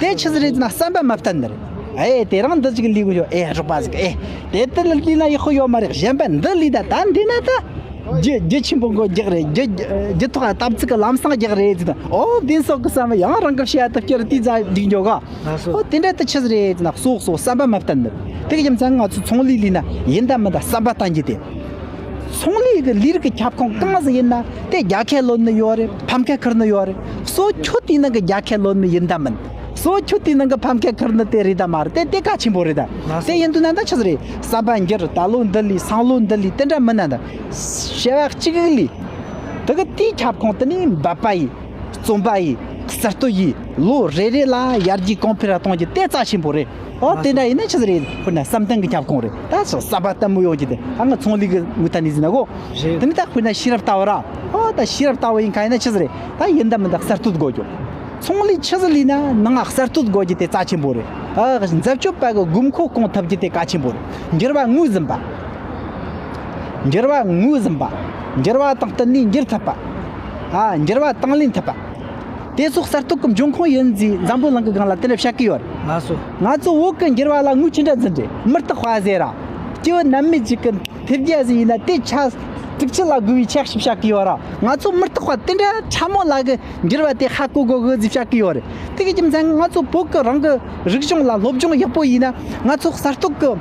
དེ་ཆི་ཟིག་རེད་ཟེར་ན་བསམ་པ་མ་བརྟན་ནི་རེད། ཨེ་དེ་རིང་འདི་ཅིག་ལས་དགོས་ཤོག་ཨེ་རོགས་པ་ཟིག་ཨེ་དེ་ལྟར་ལས་ན་ཡག་པོ་ཡོད་མ་རེད། གཞན་པ་འདི་ལས་ད་ད་འདི་ན་ད་རྒྱུ་རྒྱུ་ཆེན་པོ་མགོ་རྒྱག་རེད། རྒྱུ་རྒྱུ་ཐོག་ལ་ཏབ་ཙིག་གི་ལམ་སང་རྒྱག་རེད་ཟེར་ན། ཨོ་འདི་སོགས་ཀྱི་བསམ་པ་ཡང་རང་གི་བཤད་ཐབས་ཀྱི་རེད། དེ་ཛ་འགྲིག་འགྱོ་ག། ལགས་སོ། ཨོ་དེ་འདྲ་དུ་ཆི་ཟིག་རེད་ཟེར་ན་སོགས་སོགས་བསམ་པ་མ་བརྟན་ནི་རེད། དེ་གི་རྒྱུ་མཚན་ང་ཚོ་ཚོང་ལས་ལས་ན་ཡིན་ད་མིན་ད་བསམ་པ་བརྟན་རྒྱུ་དེ། ཚོང་ལས་ཀྱི་ལས་རིགས་ཀྱི་ཁྱབ་ཁོངས་གང་ཟིག་ཡིན་ན་དེ་རྒྱལ་ཁ་ལོན་ནི་ཡོད་རེད། ཕམ་ཁ་ཁུར་ནི་ཡོད་རེད། གཙོ་ཆེ་དེའི་ནང་གི་རྒྱལ་ཁ་ལོན་ནི་ཡིན་ད་མིན། གཙོ་ཆེ་དེའི་ནང་གི་ཕམ་ཁ་ཁུར་ནི་དེ་རེད་ད་མ་རེད། དེ་དེ་གལ་ཆེན་པོ་རེད་ད། ལགས་སོ། དེ་ཡིན་དུས་ན་ད་ཆི་ཟིག་རེད། བསམ་པ་འགྱུར། ད་ལོ་འདི་ལས་སང་ལོ་འདི་ལས་དེ་འདྲ་མིན་ན་ད། བྱ་བ་གཅིག་ལས། དེ་གི་དེའི་ཁྱབ་ཁོངས་དེ་ནས་འབད་པ་ཡིས། བརྩོན་པ་ཡིས། གསར་གཏོད་ཡིས། ལོ་རེ་རེ་ལ་ཡར་རྒྱས་གོང་འཕེལ་གཏོང་རྒྱུ་དེ་རྩ་ཆེན་པོ་རེད། ཨོ་དེ་འདྲ་ཡིན་ན་ཆི་ཟིག་རེད། དཔེར་ན་བསམ་གཏན་གྱི་ཁྱབ་ཁོངས་རེད། ད་ཆི་བསམ་པ་བརྟན་པོ་ཡོད་རྒྱུ་དེ་ད་ང་ཚོང་ལས་ཀྱི་ངོས་ཐད་ནས་ཟེར་ན་གོ། རེད། དེ་ནི་ད་དཔེར་ན་ཤེས་རབ་ལྟ་བུ་ར། ཨོ་ད་ཤེས་རབ་ལྟ་བུ་ཡིན་ཁ་ཡིན་ན་ཆི་ཟིག་རེད། ད་ཡིན་ད་མིན་ད་གསར་གཏོད་དགོས་རྒྱུ། ཚོང་ལས་ཆི་ཟིག་ལས་ན་ནང་ང་གསར་གཏོད་དགོས་རྒྱུ་དེ་རྩ་ཆེན་པོ་རེད། ཨ་འཛད་སྤྱོད་པ་གི་དགོས་མཁོ་སྐོང་ཐུབ་རྒྱུ་དེ་གལ་ཆེན་པོ་རེད། འགྱུར་བ་ངོས་ཟིན་པ། འགྱུར་བ་ངོས་ཟིན་པ། འགྱུར་བ་དང་བསྟུན་ནས་འགྱུར་ཐུབ་པ། ཨ་འགྱུར་བ་དང་ལེན་ཐུབ་པ། དེ་ཚོ་གསར་གཏོད་ཀྱི་འབྱུང་ཁུངས་ཡིན་ཟེར་འཛམ་བུ་གླིང་གི་སྒང་ལ་དེ་འདྲ་བཤད་ཀྱི་ཡོད་རེད། ལགས་སོ། ང་ཚོ་བོད་ཀྱི་འགྱུར་བ་ལ་ངོས་ཅི་འདྲ་འཛིན་རེད། མི་རྟག་པ་ཟེར་ར། སྐྱེ་བོ་ནམ་མེད་ཅིག་གི་ཐེབས་རྒྱ་ཟིག་ཡིན་ན་དེ་ཆ་དྲུག་ཅུ་ལ་དགུ་བའི་ཆ་ཞིག་བཤད་ཀྱི་ཡོད་ར། ང་ཚོ་མི་རྟག་པ་དེ་འདྲ་ཕྲ་མོ་ལ་གི་འགྱུར་བ་དེ་ཧ་གོ་དགོས་གི་ཟིག་བཤད་ཀྱི་ཡོད་རེད། དེ་གི་རྒྱུ་མཚན་ང་ཚོ་བོད་ཀྱི་རང་གི་རིག་གཞུང་ལ་སློབ་སྦྱོང་ཡག་པོ་ཡིན་ན་ང་ཚོ་གསར་གཏོད་ཀྱི་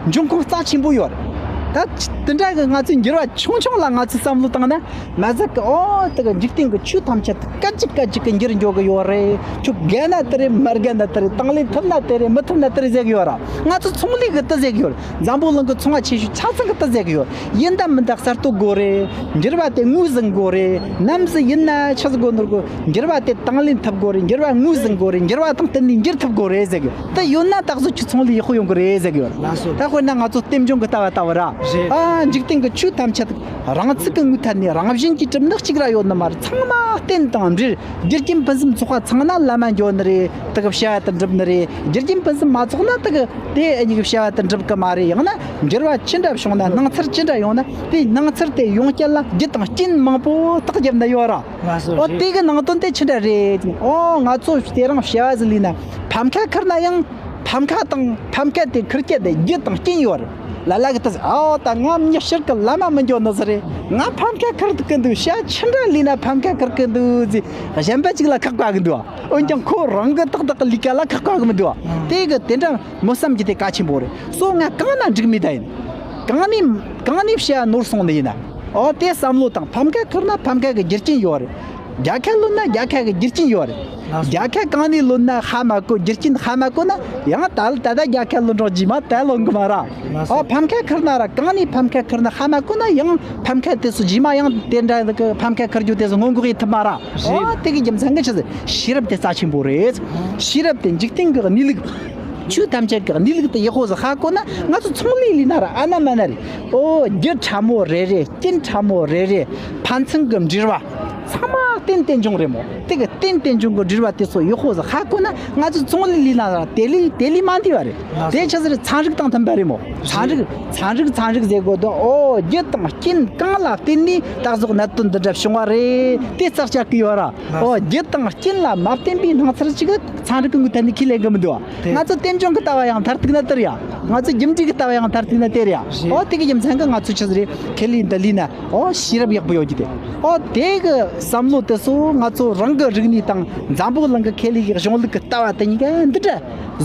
འབྱུང་ཁུངས་རྩ་ཆེན་པོ་ཡོད་རེད། ད་དེ་འདྲ་གི་ང་ཚོའི་འགྱུར་བ་ཆུང་ཆུང་ལ་ང་ཚོས་བསམ་བློ་བཏང་ན་མ་ཟད་ཀྱི་ཨོ་དེ་གི་འཇིག་རྟེན་གྱི་ཆོས་ཐམས་ཅད་སྐད་ཅིག་སྐད་ཅིག་གི་འགྱུར་འགྱོ་གི་ཡོད་རེད། ཁྱོད་དགའ་ན་དེ་རེད། མ་དགའ་ན་དེ་རེད། དང་ལེན་ཐུབ་ན་དེ་རེད། མི་ཐུབ་ན་དེ་རེད་ཟེར་གི་ཡོད་ར། ང་ཚོ་ཚོང་ལས་གི་དེ་ཟེར་གི་ཡོད་རེད། འཛམ་བུ་གླིང་གི་ཚོང་བ་ཆེ་ཤོས་ཆ་ཚང་གི་དེ་ཟེར་གི་ཡོད། ཡིན་ད་མིན་ད་གསར་གཏོད་དགོས་རེད། འགྱུར་བ་དེ་ངོས་ཟིན་དགོས་རེད། ནམ་ཟིག་ཡིན་ན་ཆི་ཟིག་དགོས་ནོར་གོ། འགྱུར་བ་དེ་དང་ལེན་ཐུབ་དགོས་རེད། འགྱུར་བ་ངོས་ཟིན་དགོས་རེད། འགྱུར་བ་དང་བསྟུན་ནས་འགྱུར་ཐུབ་དགོས་རེད་ཟེར་གི། དེ་ཡོད་ན་ད་གཟོད་ཁྱོད་ཚོང་ལས་ཡག་པོ་ཡོང་གི་རེད་ཟེར་གི་ཡོད། ལགས་སོ། ད་དཔེར་ན་ང་ཚོ་རྟེན་འབྱུང་གི་ལྟ་བ་ལྟ་བུ་ར། རེད། ཨ་འཇིག་རྟེན་གྱི་ཆོས་ཐམས་ཅད་རང་ཚུགས་ཀྱི་ངོས་ཐད་ནས་རང་བཞིན་གྱིས་གྲུབ་ནི་གཅིག་ར་ཡོད་ནི་མ་རེད། ཚང་མ་རྟེན་དང་འབྲེལ། རྒྱུ་རྐྱེན་ཕུན་སུམ་ཚོགས་པ་ཚང་ན་ལམ་མ་འགྱོ་ནི་རེད། དེ་གི་བྱ་བ་དེ་འགྲུབ་ནི་རེད། རྒྱུ་རྐྱེན་ཕུན་སུམ་མ་ཚོགས་ན་དེ་གི་དེ་ཨ་ནི་གི་བྱ་བ་དེ་འགྲུབ་གི་མ་རེད། ཡང་ན་འགྱུར་བ་ཅི་འདྲ་བྱུང་ན། སྣང་ཚུལ་ཅི་འདྲ་ཡོང་ན་དེ་སྣང་ཚུལ་དེ་ཡོང་རྐྱེན་ལ་རྒྱུ་དང་རྐྱེན་མང་པོ་རྟགས་བརྒྱབ་ནི་ཡོད་ར། ལགས་སོ། ཨོ་རེད། དེ་གི་ནང་དོན་དེ་ཅི་འདྲ་རེད། ཨོ་ང་ཚོ་དེ་རིང་བྱ་བ་ཟིག་ལས་ན་ཕམ་ཁ་ཁུར་ན་ཡང་ཕམ་ཁ་དང་ཕམ་ཁ་དེ་ཁུར་རྐྱེན་དེ་རྒྱུ་དང་རྐྱེན་ཡོད་རེད། ལ་ལ་གི་ད་ཨོ་ད་ང་མྱི་ཕྱིར་གི་ལམ་མ་མི་འགྱོ་ནི་ཟིག་རེད། ང་ཕམ་ཁ་ཁུར་གི་འདུག་བྱ་ཅི་འདྲ་ལས་ན་ཕམ་ཁ་ཁུར་གི་འདུག་ཟེར་གཞན་པ་ཅིག་ལ་ཁག་པ་གི་འདུག་འོན་ཀྱང་ཁོ་རང་གི་ཏག་ཏག་གི་ལས་ཀ་ལ་ཁག་པ་གི་མི་འདུག་དེ་གི་དེ་འདྲ་མོ་བསམ་རྒྱུ་དེ་གལ་ཆེན་པོ་རེད། སོ་ང་གང་ན་འགྲིག་མེད་ད་ཡིན། གང་ནས་གང་ནས་བྱ་ནོར་སོང་ནི་ཡིན་ན། ཨོ་དེ་བསམ་བློ་དང་། ཕམ་ཁ་ཁུར་ན་ཕམ་ཁ་གི་རྒྱུ་རྐྱེན་ཡོད་རེད། རྒྱལ་ཁ་ལོན་ན་རྒྱལ་ཁ་གི་རྒྱུ་རྐྱེན་ཡོད་རེད། རྒྱལ་ཁ་གང་ནས་ལོན་ན་ཧ་མ་གོ། རྒྱུ་རྐྱེན་ཧ་མ་གོ་ན་ཡང་ད་ད་ལྟ་རྒྱལ་ཁ་ལོན་རོགས་རྗེས་མ་ད་ལོན་གི་མ་ར། ཨོ་ཕམ་ཁ་ཁུར་ན་ར་གང་ནས་ཕམ་ཁ་ཁུར་ན་ཧ་མ་གོ་ན་ཡང་ཕམ་ཁ་དེ་ཚོ་རྗེས་མ་ཡང་དེ་འདྲ་གི་ཕམ་ཁ་ཁུར་རྒྱུ་དེ་ཚོ་སྔོན་འགོག་ཡེད་ཐུབ་མ་ར། ཨོ་དེ་གི་རྒྱུ་མཚན་གི་ཆི་ཟེར་ཤེས་རབ་དེ་རྩ་ཆེན་པོ་རེད། ཤེས་རབ་དེ་འཇིག་རྟེན་གི་གནས་ལུགས། ཆོས་ཐམས་ཅད་ཀྱི་གནས་ལུགས་དེ་ཡག་པོ་ཟིག་ཧ་གོ་ན་ང་ཚོ་ཚོང་ལས་ལས་ན་ར་ཨ་ན་མ་ན་རེད། ཨོ་རྒྱུ་ཕྲ་མོ་རེ་རེ། རྐྱེན་ཕྲ་མོ་རེ་རེ། ཕན་ཚུན་གྱི་འབྲེལ་བ་ཚང་མ་ རྟེན་རྟེན་འབྱུང་རེད་མོ། དེ་གི་རྟེན་རྟེན་འབྱུང་གི་འབྲེལ་བ་དེ་ཚོ་ཡག་པོ་ཟིག་ཧ་གོ་ན། ང་ཚོ་ཚོང་ལས་ལས་ན་ར་དེ་ལས་དེ་ལས་མ་འདི་བ་རེད། དེ་ཆི་ཟིག་རེད། ཚན་རིག་དང་མཐུན་པ་རེད་མོ། ཚན་རིག་ཚན་རིག་ཚན་རིག་ཟེར་དགོས་དོ། ཨོ་རྒྱུ་དང་རྐྱེན་གང་ལ་བརྟེན་ནས་ད་གཟོད་གནད་དོན་འདི་འདྲ་བྱུང་བ་རེད། དེ་རྩ་ཆག་གི་ཡོད་ར། ཨོ་རྒྱུ་དང་རྐྱེན་ལ་མ་བརྟེན་པའི་སྣང་ཚུལ་ཅིག་ཚན་རིག་གི་ངོས་ཐད་ནས་ཁས་ལེན་གི་མི་འདུག་བ། ང་ཚོ་རྟེན་འབྱུང་གི་ལྟ་བ་ཡང་མཐར་ཐུག་ན་དེ་རེད་ཡ། ང་ཚོ་རྒྱུ་འབྲས་ཀྱི་ལྟ་བ་ཡང་མཐར་ཐུག་ན་དེ་རེད་ཡ། ཨོ་དེ་གི་རྒྱུ་མཚན་གི་ང་ཚོ་ཆི་ཟིག་རེད། ཁེ་ལས་འདི་ལས་ན། ཨོ་ཤེས་རབ་ཡག་པོ་ཡོད་རྒྱུ་དེ། ཨོ་དེ་གི་བསམ་བློ་དེ་ཚོ་ང་ཚོ་རང་གི་རིག་གནས་དང་འཛམ་བུ་གླིང་གི་ཁེ་ལས་ཀྱི་གཞུང་ལུགས་ཀྱི་ལྟ་བ་དེ་གཉིས་ཀ་འདི་འདྲ་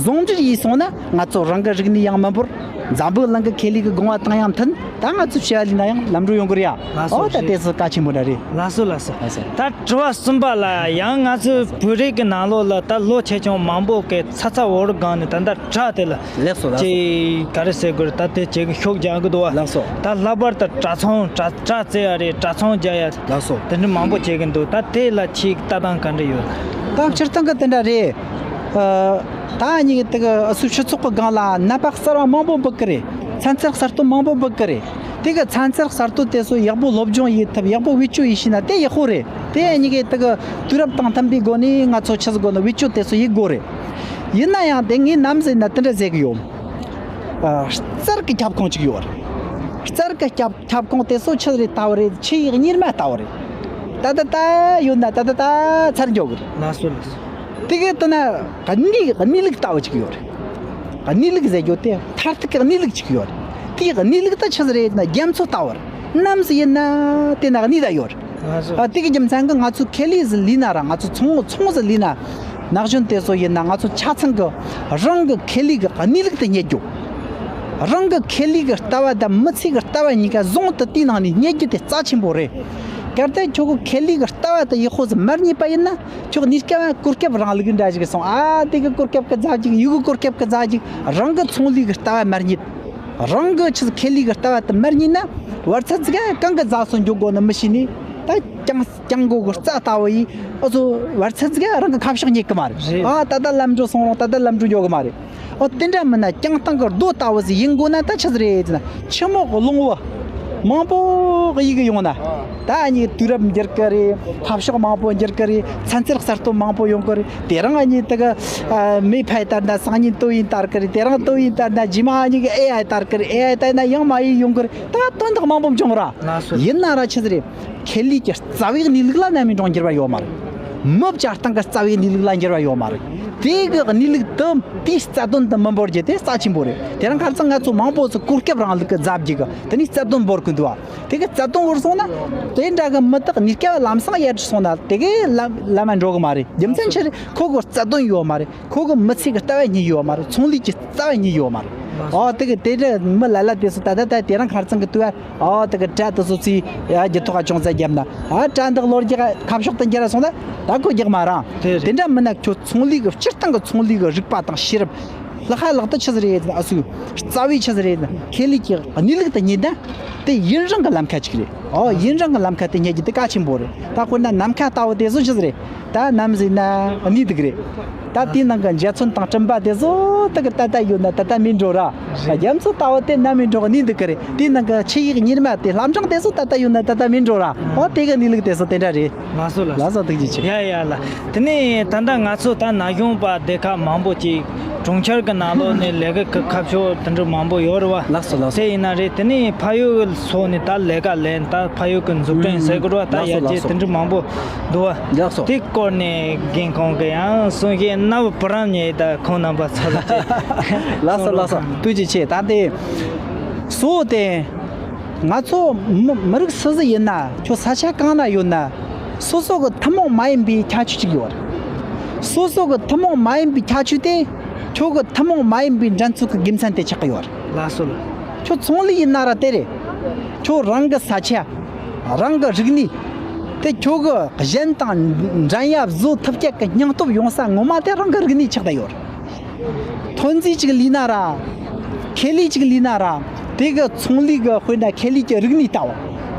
ཟུང་འབྲེལ་ཡིན་སོང་ན། ང་ཚོ་རང་གི་རིག་གནས་ཡང་མི་འབོར། འཛམ་བུ་གླིང་གི་ཁེ་ལས་ཀྱི་དགོངས་པ་དང་ཡང་མཐུན། ད་ང་ཚོ་བྱ་བ་ལས་ན་ཡང་ལམ་འགྲོ་ཡོང་གི་རེད་ཡ། ལགས་སོ། ཨོ་ད་རེད། དེ་ཚོ་གལ་ཆེན་པོ་འདྲ་རེད། ལགས་སོ་ལགས་སོ། ལགས་སོ། ད་དྲི་བ་གསུམ་པ་ལ་ཡང་། ང་ཚོའི་བོད་རིགས་ཀྱི་ནང་ལོགས་ལ་ད་ལོ་ཆེ་ཆུང་མང་པོ་གི་ཚ་ཚ་འུར་སྒང་ནས་ད་ལྟ་བྲག་དེ་ལ། ལགས་སོ་ལགས་སོ། ཅིག་ག་རེ་ཟེར་དགོས་རེད། ད་དེ་བྱེད་ཀྱི་ཤུགས་རྒྱག་གི་འདུག་བ། ལགས་སོ། ད་ལྷག་པར་དུ་གྲྭ་ཚང་གྲྭ་གྲྭ་བཙལ་ཡ་རེད། གྲྭ་ཚང་རྒྱག་ཡ། ལགས་སོ། དེ་འདྲ་མང་པོ་བྱེད་ཀྱི་འདུག་ད་དེ་ལ་ཁྱེད་ལྟ་སྟངས་ག་འདྲ་ཡོད། ད་སྤྱིར་བཏང་གི་དེ་འདྲ་རེད། ཨ། ད་ངེད་ཀྱི་དེ་གི་སུ་སྤྱི་ཚོགས་ཀྱི་སྒང་ལ་ནད་པ་གསར་བ་མང་པོ་འབུད་ཀྱི་རེད། ཚན་རྩལ་གསར་གཏོད་མང་པོ་འབུད་ཀྱི་རེད། དེ་གི་ཚན་རྩལ་གསར་གཏོད་དེ་ཚོ་ཡག་པོ་སློབ་སྦྱོང་ཡེད་ཐུབ། ཡག་པོ་བེད་སྤྱོད་ཡེད་ཤེས་ན་དེ་ཡག་པོ་རེད། དེ་ངེད་ཀྱི་དེ་གི་དུས་རབས་དང་མཐུན་པའི་སྒོ་ནས་ང་ཚོ་ཆི་ཟིག་དགོས་ན་བེད་སྤྱོད་དེ་ཚོ་ཡེད་དགོས་རེད། ཡིན་ན་ཡང་དེ་ངས་ནམ་ཟེར་ན་དེ་འདྲ་ཟེར་གི་ཡོད། ཨ། རྩལ་གྱི་ཁྱབ་ཁོངས་ཅིག་ཡོད་རེད། རྩལ་གྱི་ཁྱབ་ཁྱབ་ཁོངས་དེ་ཚོ་ཆི་རེད་ལྟ་བུ་རེད། ཆུ་ཡི་གཉེར་མ་ལྟ་བུ་རེད། ད་ལྟ་ད་ཡོད་ན་ད་ལྟ་ད་ཚར་འགྱོ་གི་རེད། ལགས་སོ་ལགས་སོ། དེ་གའི་ལྟ་ན་གནས་གནས་ལུགས་ལྟ་བུ་ཅིག་ཡོད་རེད། གནས་ལུགས་ཟེར་རྒྱུ་དེ་མཐར་ཐུག་གི་གནས་ལུགས་ཅིག་ཡོད་རེད། དེའི་གནས་ལུགས་ད་ཆི་ཟིག་རེད་ན་རྒྱ་མཚོ་ལྟ་བུ་རེད། ནམ་ཟིག་ཡིན་ན་དེ་ན་གནས་ད་ཡོད་རེད། ལགས་སོ། ཨ། དེ་གི་རྒྱུ་མཚན་གྱིས་ང་ཚོ་ཁེ་ལས་ཟིག་ལས་ན་ར། ང་ཚོ་ཚོང་ཚོང་ཟིག་ལས་ན། ན་གཞོན་དེ་ཚོ་ཡིན་ན། ང་ཚོ་ཆ་ཚང་གི་རང་གི་ཁེ་ལས་ཀྱི་གནས་ལུགས་དེ་རྙེད་རྒྱུ། རང་གི་ཁེ་ལས་ཀྱི་ལྟ་བ་དང་མི་ཚེ་གི་ལྟ་བ་གཉིས་ཀ་ཟུང་དུ་དེའི་ནང་ནས་རྙེད་རྒྱུ་དེ་རྩ་ཆེན་པོ་རེད། གལ་ཏེ་ཁྱོད་ཀྱི་ཁེ་ལས་ཀྱི་ལྟ་བ་དེ་ཡག་པོ་ཟིག་མ་རྙེད་པ་ཡིན་ན། ཁྱོད་གནས་སྐབས་གོ་སྐབས་རིང་ལུགས་འདྲ་ཞིག་སོང་། ཨ། དེ་གི་གོ་སྐབས་གི་རྫ་ཅིག་ཡུལ་གི་གོ་སྐབས་གི་རྫ་ཅིག་རང་གི་ཚོང་ལས་ཀྱི་ལྟ་བ་མ་རྙེད། རང་གི་ཆི་ཁེ་ལས་ཀྱི་ལྟ་བ་དེ་མ་རྙེད་ན། བར་ཚད་ཟིག་གང་གི་རྫ་སོ་འགྱོ་དགོ་ནི་མི་ཤེས་ནི། ད་ཀྱང་ཀྱང་གོ་གི་རྩ་ལྟ་བུ་ཡིས། ཨ་ཚོ་བར་ཚད་ཟིག་རང་གི་ཁ་ཕྱོགས་རྙེད་གི་མ་རེད། རེད། ཨ། ད་ལྟ་ལམ་འགྲོ་སོང་རུང་ད་ལྟ་ལམ་འགྲོ་འགྱོ་གི་མ་རེད། ཨོ་དེ་འདྲ་མིན་ན་ཀྱང་སྟེང་གི་རྡོ་ལྟ་བུ་ཟིག་ཡིན་དགོ་ན་ད་ཆི་ཟིག་རེད་ཟེར་ན། ཆུ་མོག་གླང་བུ་མང་པོ་གཡུག་གི་ཡོང་ན། ད་ཨ་ནི་དུས་རབས་འགྱུར་གི་རེད། འཐབ་ཕྱོགས་མང་པོ་འགྱུར་གི་རེད། ཚན་རྩལ་གསར་གཏོད་མང་པོ་ཡོང་གི་རེད། དེ་རིང་ཨ་ནི་དེ་གི་ཨ་མེ་ཕའི་ལྟར་ན་སང་ཉིན་ཏོག་དབྱིབས་དར་གི་རེད། དེ་རིང་ཏོག་དབྱིབས་དར་ན་རྗེས་མ་ཨ་ནི་གི་ཨེ་ཨའི་དར་གི་རེད། ཨེ་ཨའི་དར་ན་ཡང་མ་ཡིན་ཡོང་གི་རེད། ད་དོན་དག་མང་པོ་འབྱུང་ར། ལགས་སོ། ཡིན་ན་ར་ཆི་ཟིག་རེད། ཁེ་ལས་ཀྱི་རྩ་བའི་གནས་ལུགས་ལ་ནམ་ཡིན་རུང་འགྱུར་བ་ཡོད་མ་རེད། མི་བྱ་སྟངས་ཀྱི་རྩ་བའི་གནས་ལུགས་ལ་འགྱུར་བ་ཡོད་མ་རེད། དེ་གི་གནས་ལུགས་དེ་དེའི་རྩ་དོན་དེ་མི་འབོར་རྒྱུ་དེ་རྩ་ཆེན་པོ་རེད། དེ་རིང་ཁ་སང་ང་ཚོ་མང་པོ་ཚོ་གོ་སྐབས་རིང་ལུགས་ཀྱི་རྫ་བརྒྱུད་གི་དེ་ནས་རྩ་དོན་འབོར་གི་འདུག་བ། དེ་གི་རྩ་དོན་འབོར་སོང་ན། དེ་འདྲ་གི་མི་དག་གནས་སྐབས་ལམ་སང་ཡར་འགྲོ་སོང་ན་དེ་གི་ལམ་ལམ་མ་འགྲོ་གི་མ་རེད། རྒྱུ་མཚན་ཆི་རེད། ཁོ་གི་རྩ་དོན་ཡོད་མ་རེད། ཁོ་གི་མི་ཚེ་གི་ལྟ་བ་རྙེད་ཡོད་མ་རེད། ཚོང་ལས་ཀྱི་རྩ་བ་རྙེད་ཡོད་མ་རེད། ཨོ་དེ་གི་དེ་འདྲ་མི་ལ་ལ་དེ་ཚོ་ད་ལྟ་ད་དེ་རིང་ཁ་སང་གི་དུས་བར། ཨོ་དེ་གི་དྲ་དེ་ཚོ་ཚོས་ཡ་རྒྱུ་ཐོག་ག་ཅུང་ཙམ་བརྒྱབ་ན། ཨ་དྲ་འདི་གློ་རྒྱག་ཁ་ཕྱོགས་དེ་འགྱུར་སོང་ད། ད་ཁོ་རྒྱག་མ་རང་། དེ་རེད། དེ་འདྲ་མིན་ན་ཁྱོད་ཚོང་ལས་གི་སྤྱིར་བཏང་གི་ཚོང་ལས་གི་རིག་པ་དང་ཤེས་རབ་ལྷག་ཧ་ལག་ཏུ་ཆི་ཟིག་རེད་ཟེར་ན། ཨ་སུ་རྩ་བའི་ཆི་ཟིག་རེད་ཟེར་ན། ཁེ་ལས་ཀྱི་གནས་ལུགས་དེ་རྙེད་ན་དེ་ཡུན་རིང་གི་ལམ་ཁ་ཅིག་རེད། ཨོ་ཡུན་རིང་གི་ལམ་ཁ་དེ་རྙེད་རྒྱུ་དེ་གལ་ཆེན་པོ་རེད། ད་དཔེར་ན་ནམ་མཁའ་ལྟ་བུ་དེ་ཚོ་ཆི་ཟིག་རེད། ད་ནམ་ཟིན་ན་གནས་འདུག་རེད། ད་དེའི་ནང་གི་འཇའ་ཚོན་དང་སྤྲིན་པ་དེ་ཚོ་དེ་གི་ད་ལྟ་ཡོད་ན་ད་ལྟ་མིན་འགྲོ་ར། རྒྱ་མཚོ་ལྟ་བུ་དེ་ནམ་ཡིན་འགྲོ་གནས་འདུག་གི་རེད། དེའི་ནང་གི་ཆུ་ཡི་གཉེར་མ་དེ་ལྷ་བྲང་དེ་ཚོ་ད་ལྟ་ཡོད་ན་ད་ལྟ་མིན་འགྲོ་ར། ཨོ་དེ་གི་གནས་ལུགས་དེ་ཚོ་དེ་འདྲ་རེད། ལགས་སོ་ལགས་སོ། ལགས་སོ་ཐུགས་རྗེ་ཆེ། ཡ་ཡ་ལ། དེ་ནས་ད་ལྟ་ང་ཚོ་ད་ན་གཞོན་པ་སྡེ་ཁག་མང་པོ་ཅིག་གྲོང་ཁྱེར་གྱི་ནང་ལོགས་ནས་ལས་ཀ་གི་ཁ་ཕྱོགས་དེ་འདྲ་མང་པོ་ཡོད་རེད་བ། ལགས་སོ་ལགས་སོ། དེ་ཡིན་ན་རེད། དེ་ནས་ཕ་ཡུལ་གྱི་སོགས་ནས་ད་ལས་ཀ་ལས་ད་ཕ་ཡུལ་གྱི་འཛུགས་སྐྲུན་ཟེར་དགོས་རེད་བ། ད་ཡར་རྒྱས་དེ་འདྲ་མང་པོ་འདུག་བ། ལགས་སོ། དེ་སྐོར་ནས་རྒན་ཁོང་གི་ཡང་གསུང་བཤད་རྣ་བར་བུ་རམ་ཉེ་ད་ཁོང་རྣམ་པ་ཚོ་ལ་བྱས། ལགས་སོ་ལགས་སོ། ཐུགས་རྗེ་ཆེ། ད་དེ་སོ་དེ། ང་ཚོ་མི་མི་རིགས་སུ་ཟིག་ཡིན་ན། ཁྱོད་ས་ཆ་གང་ན་ཡོད་ན། སོ་སོ་གི་ཐུན་མོང་མ་ཡིན་པའི་ཁྱད་ཆོས་ཅིག་ཡོད་རེད། སོ་སོ་གི་ཐུན་མོང་མ་ཡིན་པའི་ཁྱད་ཆོས་དེ་ཁྱོད་གི་ཐུན་མོང་མ་ཡིན་པའི་འགྲན་རྩོད་ཀྱི་དགེ་མཚན་དེ་ཆགས་ཀྱི་ཡོད་རེད། ལགས་སོ་ལགས། ཁྱོད་ཚོང་ལས་ཡིན་ན་ར་དེ་རེད། ཁྱོད་རང་གི་ས་ཆ། རང་གི་རིག་གནས་དེ་ཁྱོད་གི་གཞན་དང་འགྲན་ཡ་བཟོ་ཐུབ་ཀྱི་སྙིང་སྟོབས་ཡོང་ས་ངོ་མ་དེ་རང་གི་རིག་གནས་ཆགས་བསྡད་ཡོད་རེད། ཐོན་རྫས་ཅིག་ལས་ན་ར། ཁེ་ལས་ཅིག་ལས་ན་ར། དེ་གི་ཚོང་ལས་གི་དཔེར་ན་ཁེ་ལས་ཀྱི་རིག་གནས་ལྟ་བུ།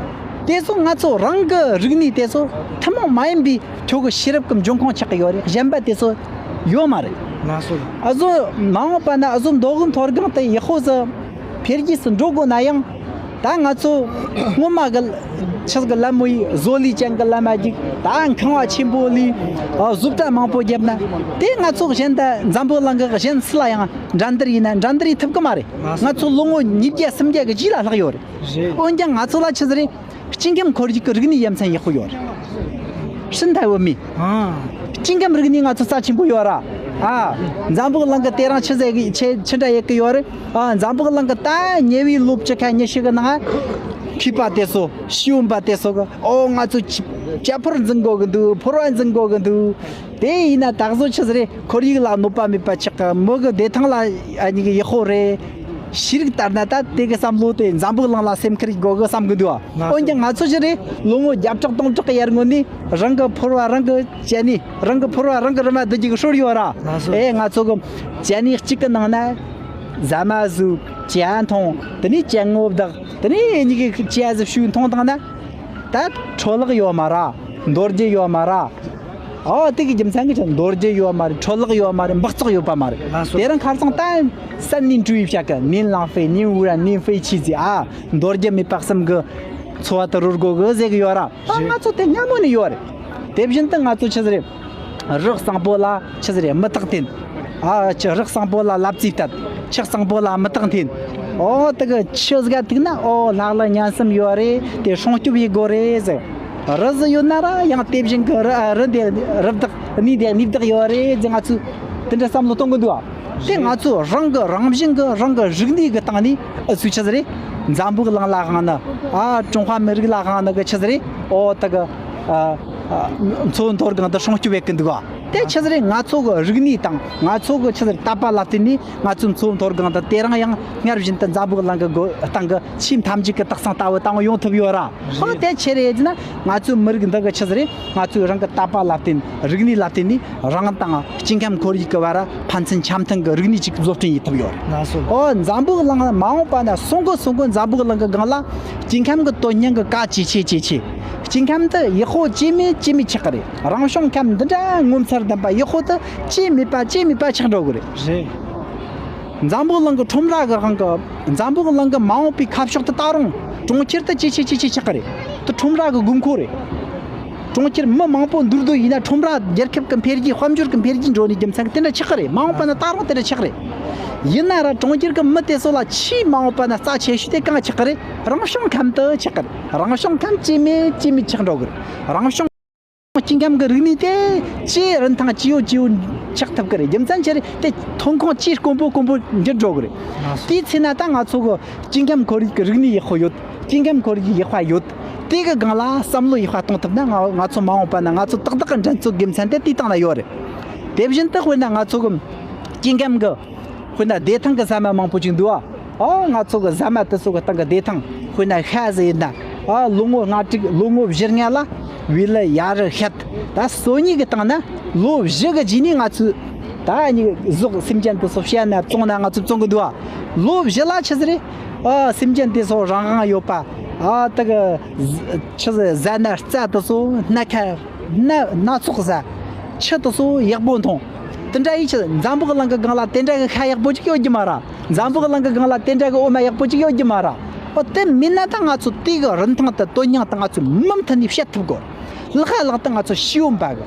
དེ་ཚོ་ང་ཚོ་རང་གི་རིག་གནས་དེ་ཚོ་ཐུན་མོང་མ་ཡིན་པའི་ཁྱོད་གི་ཤེས་རབ་ཀྱི་འབྱུང་ཁུངས་ཆགས་ཀྱི་ཡོད་རེད། གཞན་པ་དེ་ཚོ་ཡོད་མ་རེད། ལགས་སོ། ཨ་ཟོ་མ་འོངས་པ་ན་ཨ་ཟོ་མདོ་དབུས་མཐོ་སྒང་དེ་ཡག་པོ་ཟིག་འཕེལ་རྒྱས་སུ་འགྲོ་དགོས་ན་ཡང་། ད་ང་ཚོ་སྔོན་མ་གི་ཆི་གི་ལམ་མོ་ཡི་བཟོ་ལས་ཅན་གི་ལམ་མ་ཅིག་ད་ཁང་བ་ཆེན་པོ་ལས་བཟོ་གྲྭ་མང་པོ་བརྒྱབ་ན། དེ་ང་ཚོ་གཞན་ད་འཛམ་བུ་གླིང་གི་གཞན་སུ་ལ་ཡང་འགྲན་བསྡུར་ཡིན་ན་འགྲན་བསྡུར་ཡེད་ཐུབ་གི་མ་རེད། ང་ཚོ་ལོ་ངོ་ཉིས་བརྒྱ་སུམ་བརྒྱ་གི་རྗེས་ལ་ལྷག་ཡོད་རེད། འོན་ཀྱང་ང་ཚོ་ལ་ཆི་ཟིག་རེད། སྐྱེ་ཁམས་ཁོར་ཡུག་གི་རིག་གནས་ཡ་མཚན་ཡག་པོ་ཡོད་རེད། ཧྲིན་ཐའེ་ཝུ་མི། སྐྱེ་ཁམས་རིག་གནས་ང་ཚོ་རྩ་ཆེན་པོ་ཡོད་ར། ཨ། འཛམ་བུ་གླིང་གི་དེ་རིང་ཆི་ཟེར་གི་ཆི་ཆི་འདྲ་ཡེད་གི་ཡོད་རེད། ཨ། འཛམ་བུ་གླིང་གི་ད་ཉེ་བའི་ལོ་བཅུ་ཁ་ཉི་ཤུ་གི་ནང་མཁས་པ་དེ་ཚོ་ཤེས་ཡོན་པ་དེ་ཚོ་གི་ཨོ་ང་ཚོ་ཅི་ཅ་ཕོར་འཛིན་དགོས་གི་འདུག་ཕོར་བ་འཛིན་དགོས་གི་འདུག་དེ་ཡིན་ན་ད་གཟོད་ཆི་ཟིག་རེད། ཁོར་ཡུག་ལ་གནོད་པ་མེད་པ་ཆགས་གི་མི་གི་བདེ་ཐང་ལ་ཨ་ནི་གི་ཡག་པོ་རེད། ཤེས་རིག་ལྟར་ན་ད་དེ་གི་བསམ་བློ་དེ་འཛམ་བུ་གླིང་ལ་སེམས་ཁུར་དགོས་གི་བསམ་གི་འདུག་ང་ཚོ་འོན་ཀྱང་ང་ཚོ་ཆི་རེད། ལོ་ངོ་བརྒྱ་ཕྲག་སྟོང་ཕྲག་གི་ཡར་སྔོན་ནས་རང་གི་ཕོར་བ་རང་གི་ཅ་ནི་རང་གི་ཕོར་བ་རང་གི་རུ་མ་བསྡུ་རྒྱུ་གི་སྲོལ་ཡོད་ར། ང་ཚོ་ཨེ་ང་ཚོ་གི་ཅ་ནི་གཅིག་གི་ནང་ན་ཟ་མ་ཟོས། ཇ་འཐུང་། དེ་ནས་ཅ་དངོས་བདག་དེ་ནས་ཨ་ནི་གི་ཅ་ཟི་ཤུ་འཐུང་བཏང་ན་ད་འཕྲོ་བརླག་ཡོད་མ་ར། འདོར་རྒྱུ་ཡོད་མ་ར། ཨོ་དེ་གི་རྒྱུ་མཚན་གི་ཆ་འདོར་རྒྱུ་ཡོད་མ་རེད། འཕྲོ་བརླག་ཡོད་མ་རེད། འབག་བཙོག་ཡོད་པ་མ་རེད། དེ་རིང་ཁ་སང་ད་三年主义བྱ་གི 零浪费零污染零废弃ཟེར། ཨ། འདོར་རྒྱུ་མེད་པ་གསུམ་གི་འཚོ་བ་དེ་རོལ་དགོས་གི་ཟེར་གི་ཡོད་ར། ཨ། ང་ཚོ་དེ་སྔ་མོ་ནས་ཡོད་རེད། དེ་བཞིན་དུ་ང་ཚོ་ཆི་ཟིག་རེད། རི་གཙང་པོ་ལ་ཆི་ཟིག་རེད། མུ་ཏིག་འཐེན། ཨ། ཆི་རི་གཙང་པོ་ལ་ལབ་རྩེ་བཏབ། ཆུ་གཙང་པོ་ལ་མུ་ཏིག་འཐེན། ཨོ་དེ་གི་ཆུ་ཟིག་ག་ཐུག་ན་ཨོ་ལྷག་ལ་ཉན་བསམ་ཡོད་རེད། དེ་སྲུང་སྐྱོབ་ཡེད་དགོས་རེད་ཟེར། རི་ཟིག་ཡོད་ན་ར་ཡང་དེ་བཞིན་གི་རི་རི་འདི་རི་བདག་གནས་འདི་གནས་བདག་ཡོད་རེད་ཟེར། ང་ཚོས་དེ་འདྲ་བསམ་བློ་གཏོང་གི་འདུག་ཨ། དེ་ང་ཚོ་རང་གི་རང་བཞིན་གི་རང་གི་རིག་གནས་གི་སྟེང་ནས་ཨུ་ཚོས་ཆི་ཟིག་རེད། འཛམ་བུ་གླིང་ལ་དབང་ནི། ཨ། ཀྲུང་ཧྭ་མི་རིགས་ལ་དབང་ནི་གི་ཆི་ཟིག་རེད། ཨོ་དེ་གི་ཨ་ཨ་མཚོ་བོད་མཐོ་སྒང་དུ་སྲུང་སྐྱོབ་ཡེད་གི་འདུག་ཨ། དེ་ཆི་ཟིག་རེད། ང་ཚོ་གི་རིག་གནས་དང་ང་ཚོ་གི་ཆི་ཟིག་རེད། དད་པ་ལ་བརྟེན་ནས་ང་ཚོའི་མཚོ་བོད་མཐོ་སྒང་དུ་དེ་རིང་ཡང་སྔར་བཞིན་དུ་འཛམ་བུ་གླིང་གི་སྒོ་སྟེང་གི་ཆེས་མཐའ་མཇུག་གི་རྟགས་མཚན་ལྟ་བུ་དང་ཡོང་ཐུབ་ཡོད་ར། ཨོ་དེ་ཆི་རེད་ཟེར་ན་ང་ཚོའི་མི་རིགས་འདི་གི་ཆི་ཟིག་རེད། ང་ཚོའི་རང་གི་དད་པ་ལ་བརྟེན། རིག་གནས་ལ་བརྟེན་ནས་རང་དང་སྐྱེ་ཁམས་ཁོར་ཡུག་གི་བར་ཕན་ཚུན་འཆམ་མཐུན་གྱི་རིག་གནས་ཅིག་བཟོ་སྐྲུན་ཡེད་ཐུབ་ཡོད་རེད། ལགས་སོ། ཨོ་འཛམ་བུ་གླིང་མ་འོངས་པ་ན་སོང་གི་སོང་གི་འཛམ་བུ་གླིང་གི་སྒང་ལ་སྐྱེ་ཁམས་ཀྱི་དོན་སྙིང་གི་གལ་ཆེ་ཆེ་ཆེ་ཆེ། སྐྱེ་ཁམས་དེ་ཡག་པོ་ཅི་མེད་ཅི་མེད་ཆགས་ཀྱི་རེད། རང་བྱུང་ཁམས་འདི་འདྲ་ངོ་མཚར་ལྡན་པ་ཡག་པོ་དེ་ཅི་མེད་པ་ཅི་མེད་པ་ཆགས་འགྲོ་གི་རེད། རེད། འཛམ་བུ་གླིང་གི་ཁྲོམ་ར་གི་དབང་གིས་འཛམ་བུ་གླིང་གི་མ་འོངས་པའི་ཁ་ཕྱོགས་དེ་ད་རུང་གྲོང་ཁྱེར་དེ་ཇེ་ཆེ་ཇེ་ཆེ་ཆགས་ཀྱི་རེད། དེ་ཁྲོམ་ར་གི་དགོས་མཁོ་རེད། གྲོང་ཁྱེར་མི་མང་པོ་འདུས་སྡོད་ཡིན་ན་ཁྲོམ་ར་རྒྱལ་ཁབ་ཀྱི་འཕེལ་རྒྱས་དཔལ་འབྱོར་གྱི་འཕེལ་རྒྱས་འགྲོ་ནས་རྒྱུ་མཚན་གྱིས་དེ་འདྲ་ཆགས་ཀྱི་རེད། མ་འོངས་པ་ན་ད་རུང་དེ་འདྲ་ཆགས་ཀྱི་རེད། ཡིན་ན་ར་གྲོང་ཁྱེར་གྱི་མི་དེ་ཚོ་ལ་ཆེས་མ་འོངས་པ་ན་རྩ་ཆེ་ཤོས་དེ་གང་ཆགས་ཀྱི་རེད། རང་བྱུང་ཁམས་དེ་ཆགས་ཀྱི་རེད། རང་བྱུང་ཁམས་ཇེ་མེད་ཇེ་མེད་ཆགས་འགྲོ་གི་རེད། རང་བྱུང་སྐྱེ་ཁམས་ཀྱི་རིག་གནས་དེ་ཆེས་རིན་ཐང་ཆེ་བོ་ཆེ་བོ་ཆགས་ཐུབ་ཀྱི་རེད། རྒྱུ་མཚན་ཆི་རེད། དེ་ཐོན་ཁུངས་ཆེས་དཀོན་པོ་དཀོན་པོ་འགྱུར་འགྲོ་གི་རེད། དེའི་ཚེ་ན་ད་ང་ཚོ་གི་སྐྱེ་ཁམས་ཁོར་ཡུག་གི་རིག་གནས་ཡག་པོ་ཡོད། སྐྱེ་ཁམས་ཁོར་ཡུག་ཡག་པ་ཡོད། དེ་གི་སྒང་ལ་བསམ་བློ་ཡག་པ་གཏོང་ཐུབ་ན་ང་ང་ཚོ་མ་འོངས་པ་ན་ང་ཚོ་ཏག་ཏག་གི་འགྲན་རྩོད་དགེ་མཚན་དེ་དེའི་སྟེང་ན་ཡོད་རེད། དེ་བཞིན་དུ་དཔེར་ན་ང་ཚོ་གི་སྐྱེ་ཁམས་གི་དཔེར་ན་བདེ་ཐང་གི་ཟ་མ་མང་པོ་ཅིག་འདུག་ཨ། ཨ། ང་ཚོ་གི་ཟ་མ་དེ་ཚོ་གི་སྟེང་གི་བདེ་ཐང་དཔེར་ན་ཤ་ཟེར་ཡིན་ན། ཨ། ལོ་ངོ་ལྔ་དྲུག་ལོ་ངོ་བཞི་ལྔ་ལ་བི་ལི་ཡ་རི་ཤད་ད་སོ་གཉིས་གི་སྟེང་ན་ལོ་བཞི་གི་རྗེས་ནས་ང་ཚོས་ད་ནི་ཟོག་སེམས་ཅན་དེ་ཚོ་བཤས་ན་བཙོངས་ན་ང་ཚོས་བཙོང་གི་འདུག་ཨ། ལོ་བཞི་ལ་ཆི་ཟིག་རེད། ཨ། སེམས་ཅན་དེ་ཚོ་རང་དབང་ཡོད་པ། ཨ། དེ་གི་ཆི་ཟིག་ཟ་ན་རྩྭ་དེ་ཚོ་སྣ་ཁ་སྣ་སྣ་ཚོགས་ཟ། ཆུ་དེ་ཚོ་ཡག་པོ་འཐུང་། དེ་འདྲ་ཡིན་ཕྱིར་འཛམ་བུ་གླིང་གི་སྒང་ལ་དེ་འདྲ་གི་ཤ་ཡག་པོ་ཅིག་ཡོད་རྒྱུ་མ་རེད། འཛམ་བུ་གླིང་གི་སྒང་ལ་དེ་འདྲ་གི་འོ་མ་ཡག་པོ་ཅིག་ཡོད་རྒྱུ་མ་རེད། འོ་དེ་མིན་ན་ད་ང་ཚོ་དེ་གི་རིན་ཐང་དང་དོན་སྙིང་དང་ང་ཚོས་མུ་མཐུད་ནས་བཤད་ཐུབ་དགོས། ལྷག་ལྷག་ཏུ་ང་ཚོ་ཤེས་ཡོན་པ་གི་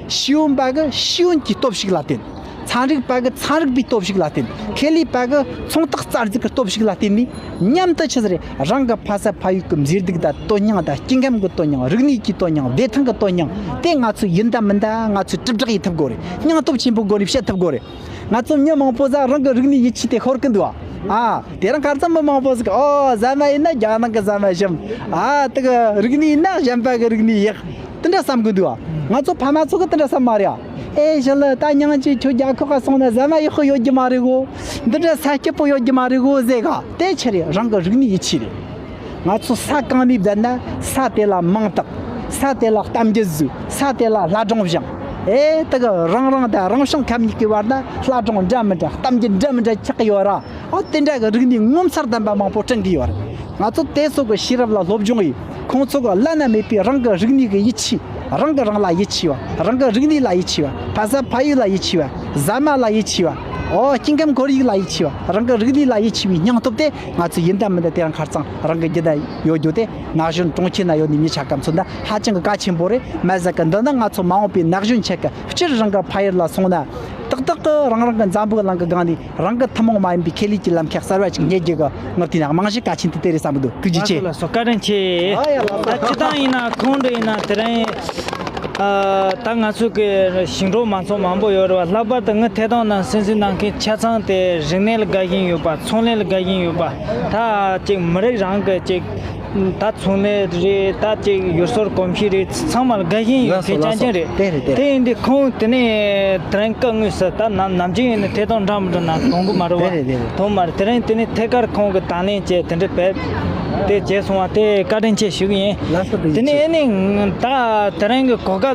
ཤེས་ཡོན་པ་གི་ཤེས་ཡོན་གྱི་སྟོབས་ཤུགས་ལ་བརྟེན། ཚན་རིག་པ་གི་ཚན་རིག་པའི་སྟོབས་ཤུགས་ལ་བརྟེན། ཁེ་ལས་པ་གི་ཚོང་རྟགས་གསར་འཛུགས་ཀྱི་སྟོབས་ཤུགས་ལ་བརྟེན་ནས། མཉམ་དུ་ཆི་ཟིག་རེད། རང་གི་ཕ་ས་ཕ་ཡུལ་གྱི་མཛེས་སྡུག་དང་དོན་སྙིང་དང་སྐྱེ་ཁམས་ཀྱི་དོན་སྙིང་། རིག་གནས་ཀྱི་དོན་སྙིང་། བདེ་ཐང་གི་དོན་སྙིང་དེ་ང་ཚོས་ཡིན་ད་མིན་ད་ང་ཚོས་དྲིལ་བསྒྲགས་ཡེད་ཐུབ་དགོས་རེད། སྙིང་སྟོབས་ཆེན་པོ་སྒོ་ནས་བཤད་ཐུབ་དགོས་རེད། ང་ཚོ་མི་མང་པོ་ཟིག་རང་གི་རིག་གནས་ཡིད་ཆེས་དེ་ཤོར་གི་འདུག་ཨ། ཨ། དེ་རིང་ཁ་སང་མི་མང་པོ་ཟིག་ཨོ་ཟ་མ་ཡིན་ན་རྒྱ་ནག་གི་ཟ་མ་ཞིམ། ཨ། དེ་གི་རིག་གནས་ཡིན་ན་གཞན་པ་གི་རིག་གནས་ཡག་དེ་འདྲ་བསམ་གི་འདུག་ཨ། ང་ཚོ་ཕ་མ་ཚོ་གི་དེ་འདྲ་བསམ་མ་རེད་ཨ། ཨེ་ཞི་ལི་ད་ཉང་ཅིག་ཁྱོད་རྒྱ་ཁོག་ག་སོང་ན་ཟ་མ་ཡག་པོ་ཡོད་རྒྱུ་མ་རེད་གོ། འདི་འདྲ་ས་སྐྱིད་པོ་ཡོད་རྒྱུ་མ་རེད་གོ་ཟེར་ག་དེ་ཆི་རེད། རང་གི་རིག་གནས་ཡིད་ཆེས་རེད། ང་ཚོ་ས་གང་ནས་བསྡད་ན་ས་དེ་ལ་མིང་བཏགས། ས་དེ་ལ་གཏམ་རྒྱུད་བཟོས། ས་དེ་ལ་སླར་སྦྱོང་སྦྱངས། ཨེ་དེ་གི་རང་རང་དང་རང་བྱུང་ཁམས་གཉིས་ཀྱི་བར་ན་སླར་སྦྱོང་འདྲ་མི་འདྲ་གཏམ་རྒྱུད་འདྲ་མི་འདྲ་ཆགས་ཀྱི་ཡོད་ར། ཨོ་དེ་འདྲ་གི་རིག་གནས་ངོ་མཚར་ལྡན་པ་མང་པོ་བསྐྲུན་གྱི་ཡོད་རེད། ང་ཚོ་དེ་ཚོ་གི་ཤེས་རབ་ལ་སློབ་སྦྱོང་ཡིས་ཁོང་ཚོ་གི་བླ་ན་མེད་པའི་རང་གི་རིག་གནས་ཀྱི་ཡིད་ཆེས། རང་གི་རང་ལ་ཡིད་ཆེས་པ། རང་གི་རིག་གནས་ལ་ཡིད་ཆེས་པ། ཕ་ས་ཕ་ཡུལ་ལ་ཡིད་ཆེས་པ། ཟ་མ་ལ་ཡིད་ཆེས་པ། ཨོ། སྐྱེ་ཁམས་ཁོར་ཡུག་ལ་ཡིད་ཆེས་པ། རང་གི་རིག་གནས་ལ་ཡིད་ཆེས་པའི་སྙིང་སྟོབས་དེ། ང་ཚོས་ཡིན་དང་མིན་དང་དེ་རིང་ཁ་རྩང་རང་གི་རྒྱུད་ལ་ཡོད་རྒྱུ་དེ། ན་གཞོན་གྲོང་ཁྱེར་ན་ཡོད་ནི་མི་ཆ་ཀ་མཚོན་ན་ཧ་ཅང་གི་གལ་ཆེན་པོ་རེད། མ་ཟད་གི་འདི་ནི་ང་ཚོ་མ་འོངས་པའི་ན་གཞོན་ཆ་ཀ་སྤྱིར་རང་གི་ཕ་ཡུལ་ལ་སོང་ན། ཏག་ཏག་གི་རང་རང་གི་འཛམ་བུ་གླིང་གི་སྒང་ནས་རང་གི་ཐུན་མོང་མ་ཡིན་པའི་ཁེ་ལས་ཀྱི་ལམ་ཁ་གསར་བ་ཅིག་རྙེད་རྒྱུ་གི། ངས་བལྟས་ན་རྨང་གཞི་གལ་ཆེན་དེ་དེ་རེད་བསམ་གི་འདུག། ཐུགས་རྗེ་ཆེ། ལགས་སོ། བཀའ་དྲིན་ཆེ། ཨ་ཡ་ལགས། ད་སྤྱིར་བཏང་ཡིན་ན་ཁོང་འདྲ་ཡིན་ན་དེ་རིང་། ཨ། ད་ང་ཚོ་གི་ཞིང་འབྲོག་མང་ཚོགས་མང་པོ་ཡོད་རེད་བ། ལྷག་པར་དུ་ངའི་ཐད་གཏོང་ནང་གསན་གཟིགས་གནང་མཁན་ཆ་ཚང་དེ་རིག་གནས་ལ་དགའ་བཞིན་ཡོད་པ། ཚོང་ལས་ལ་དགའ་བཞིན་ཡོད་པ། ད་ཅིག་མི་རིགས་རང་གི་ཅིག་ད་ཚོང་ལས་རེད། ད་ཅིག་ཡུལ་སྲོལ་གོམས་གཤིས་རེད། ཚང་མ་ལ་དགའ་བཞིན་ཡོད་མཁན་རྐྱང་རྐྱང་རེད། དེ་རེད། དེ་རེད། དེ་ཡིན་དུས་ཁོང་དེ་ནས་དེ་རིང་སྐབས་དངོས་སུ་ད་ནམ་ནམ་རྒྱུན་ཡིན་ན་ཐད་གཏོང་འདྲ་མི་འདྲ་ནང་གཏོང་གི་མ་རེད་བ། དེ་རེད། དེ་རེད། གཏོང་མ་རེད། དེ་རིང་དེ་ནས་ཐད་ཀར་ཁོང་གི་དང་ལེན་བྱས་དེ་འདྲ་བས། དེ་བྱས་སོང་བ་དེ་བཀའ་དྲིན་ཆེ་ཞུ་གི་ཡིན། ལགས་སོ། ཐུགས་རྗེ་ཆེ། དེ་ནས་ཨེ་ནི་ད་དེ་རིང་གི་གོ་སྐབས།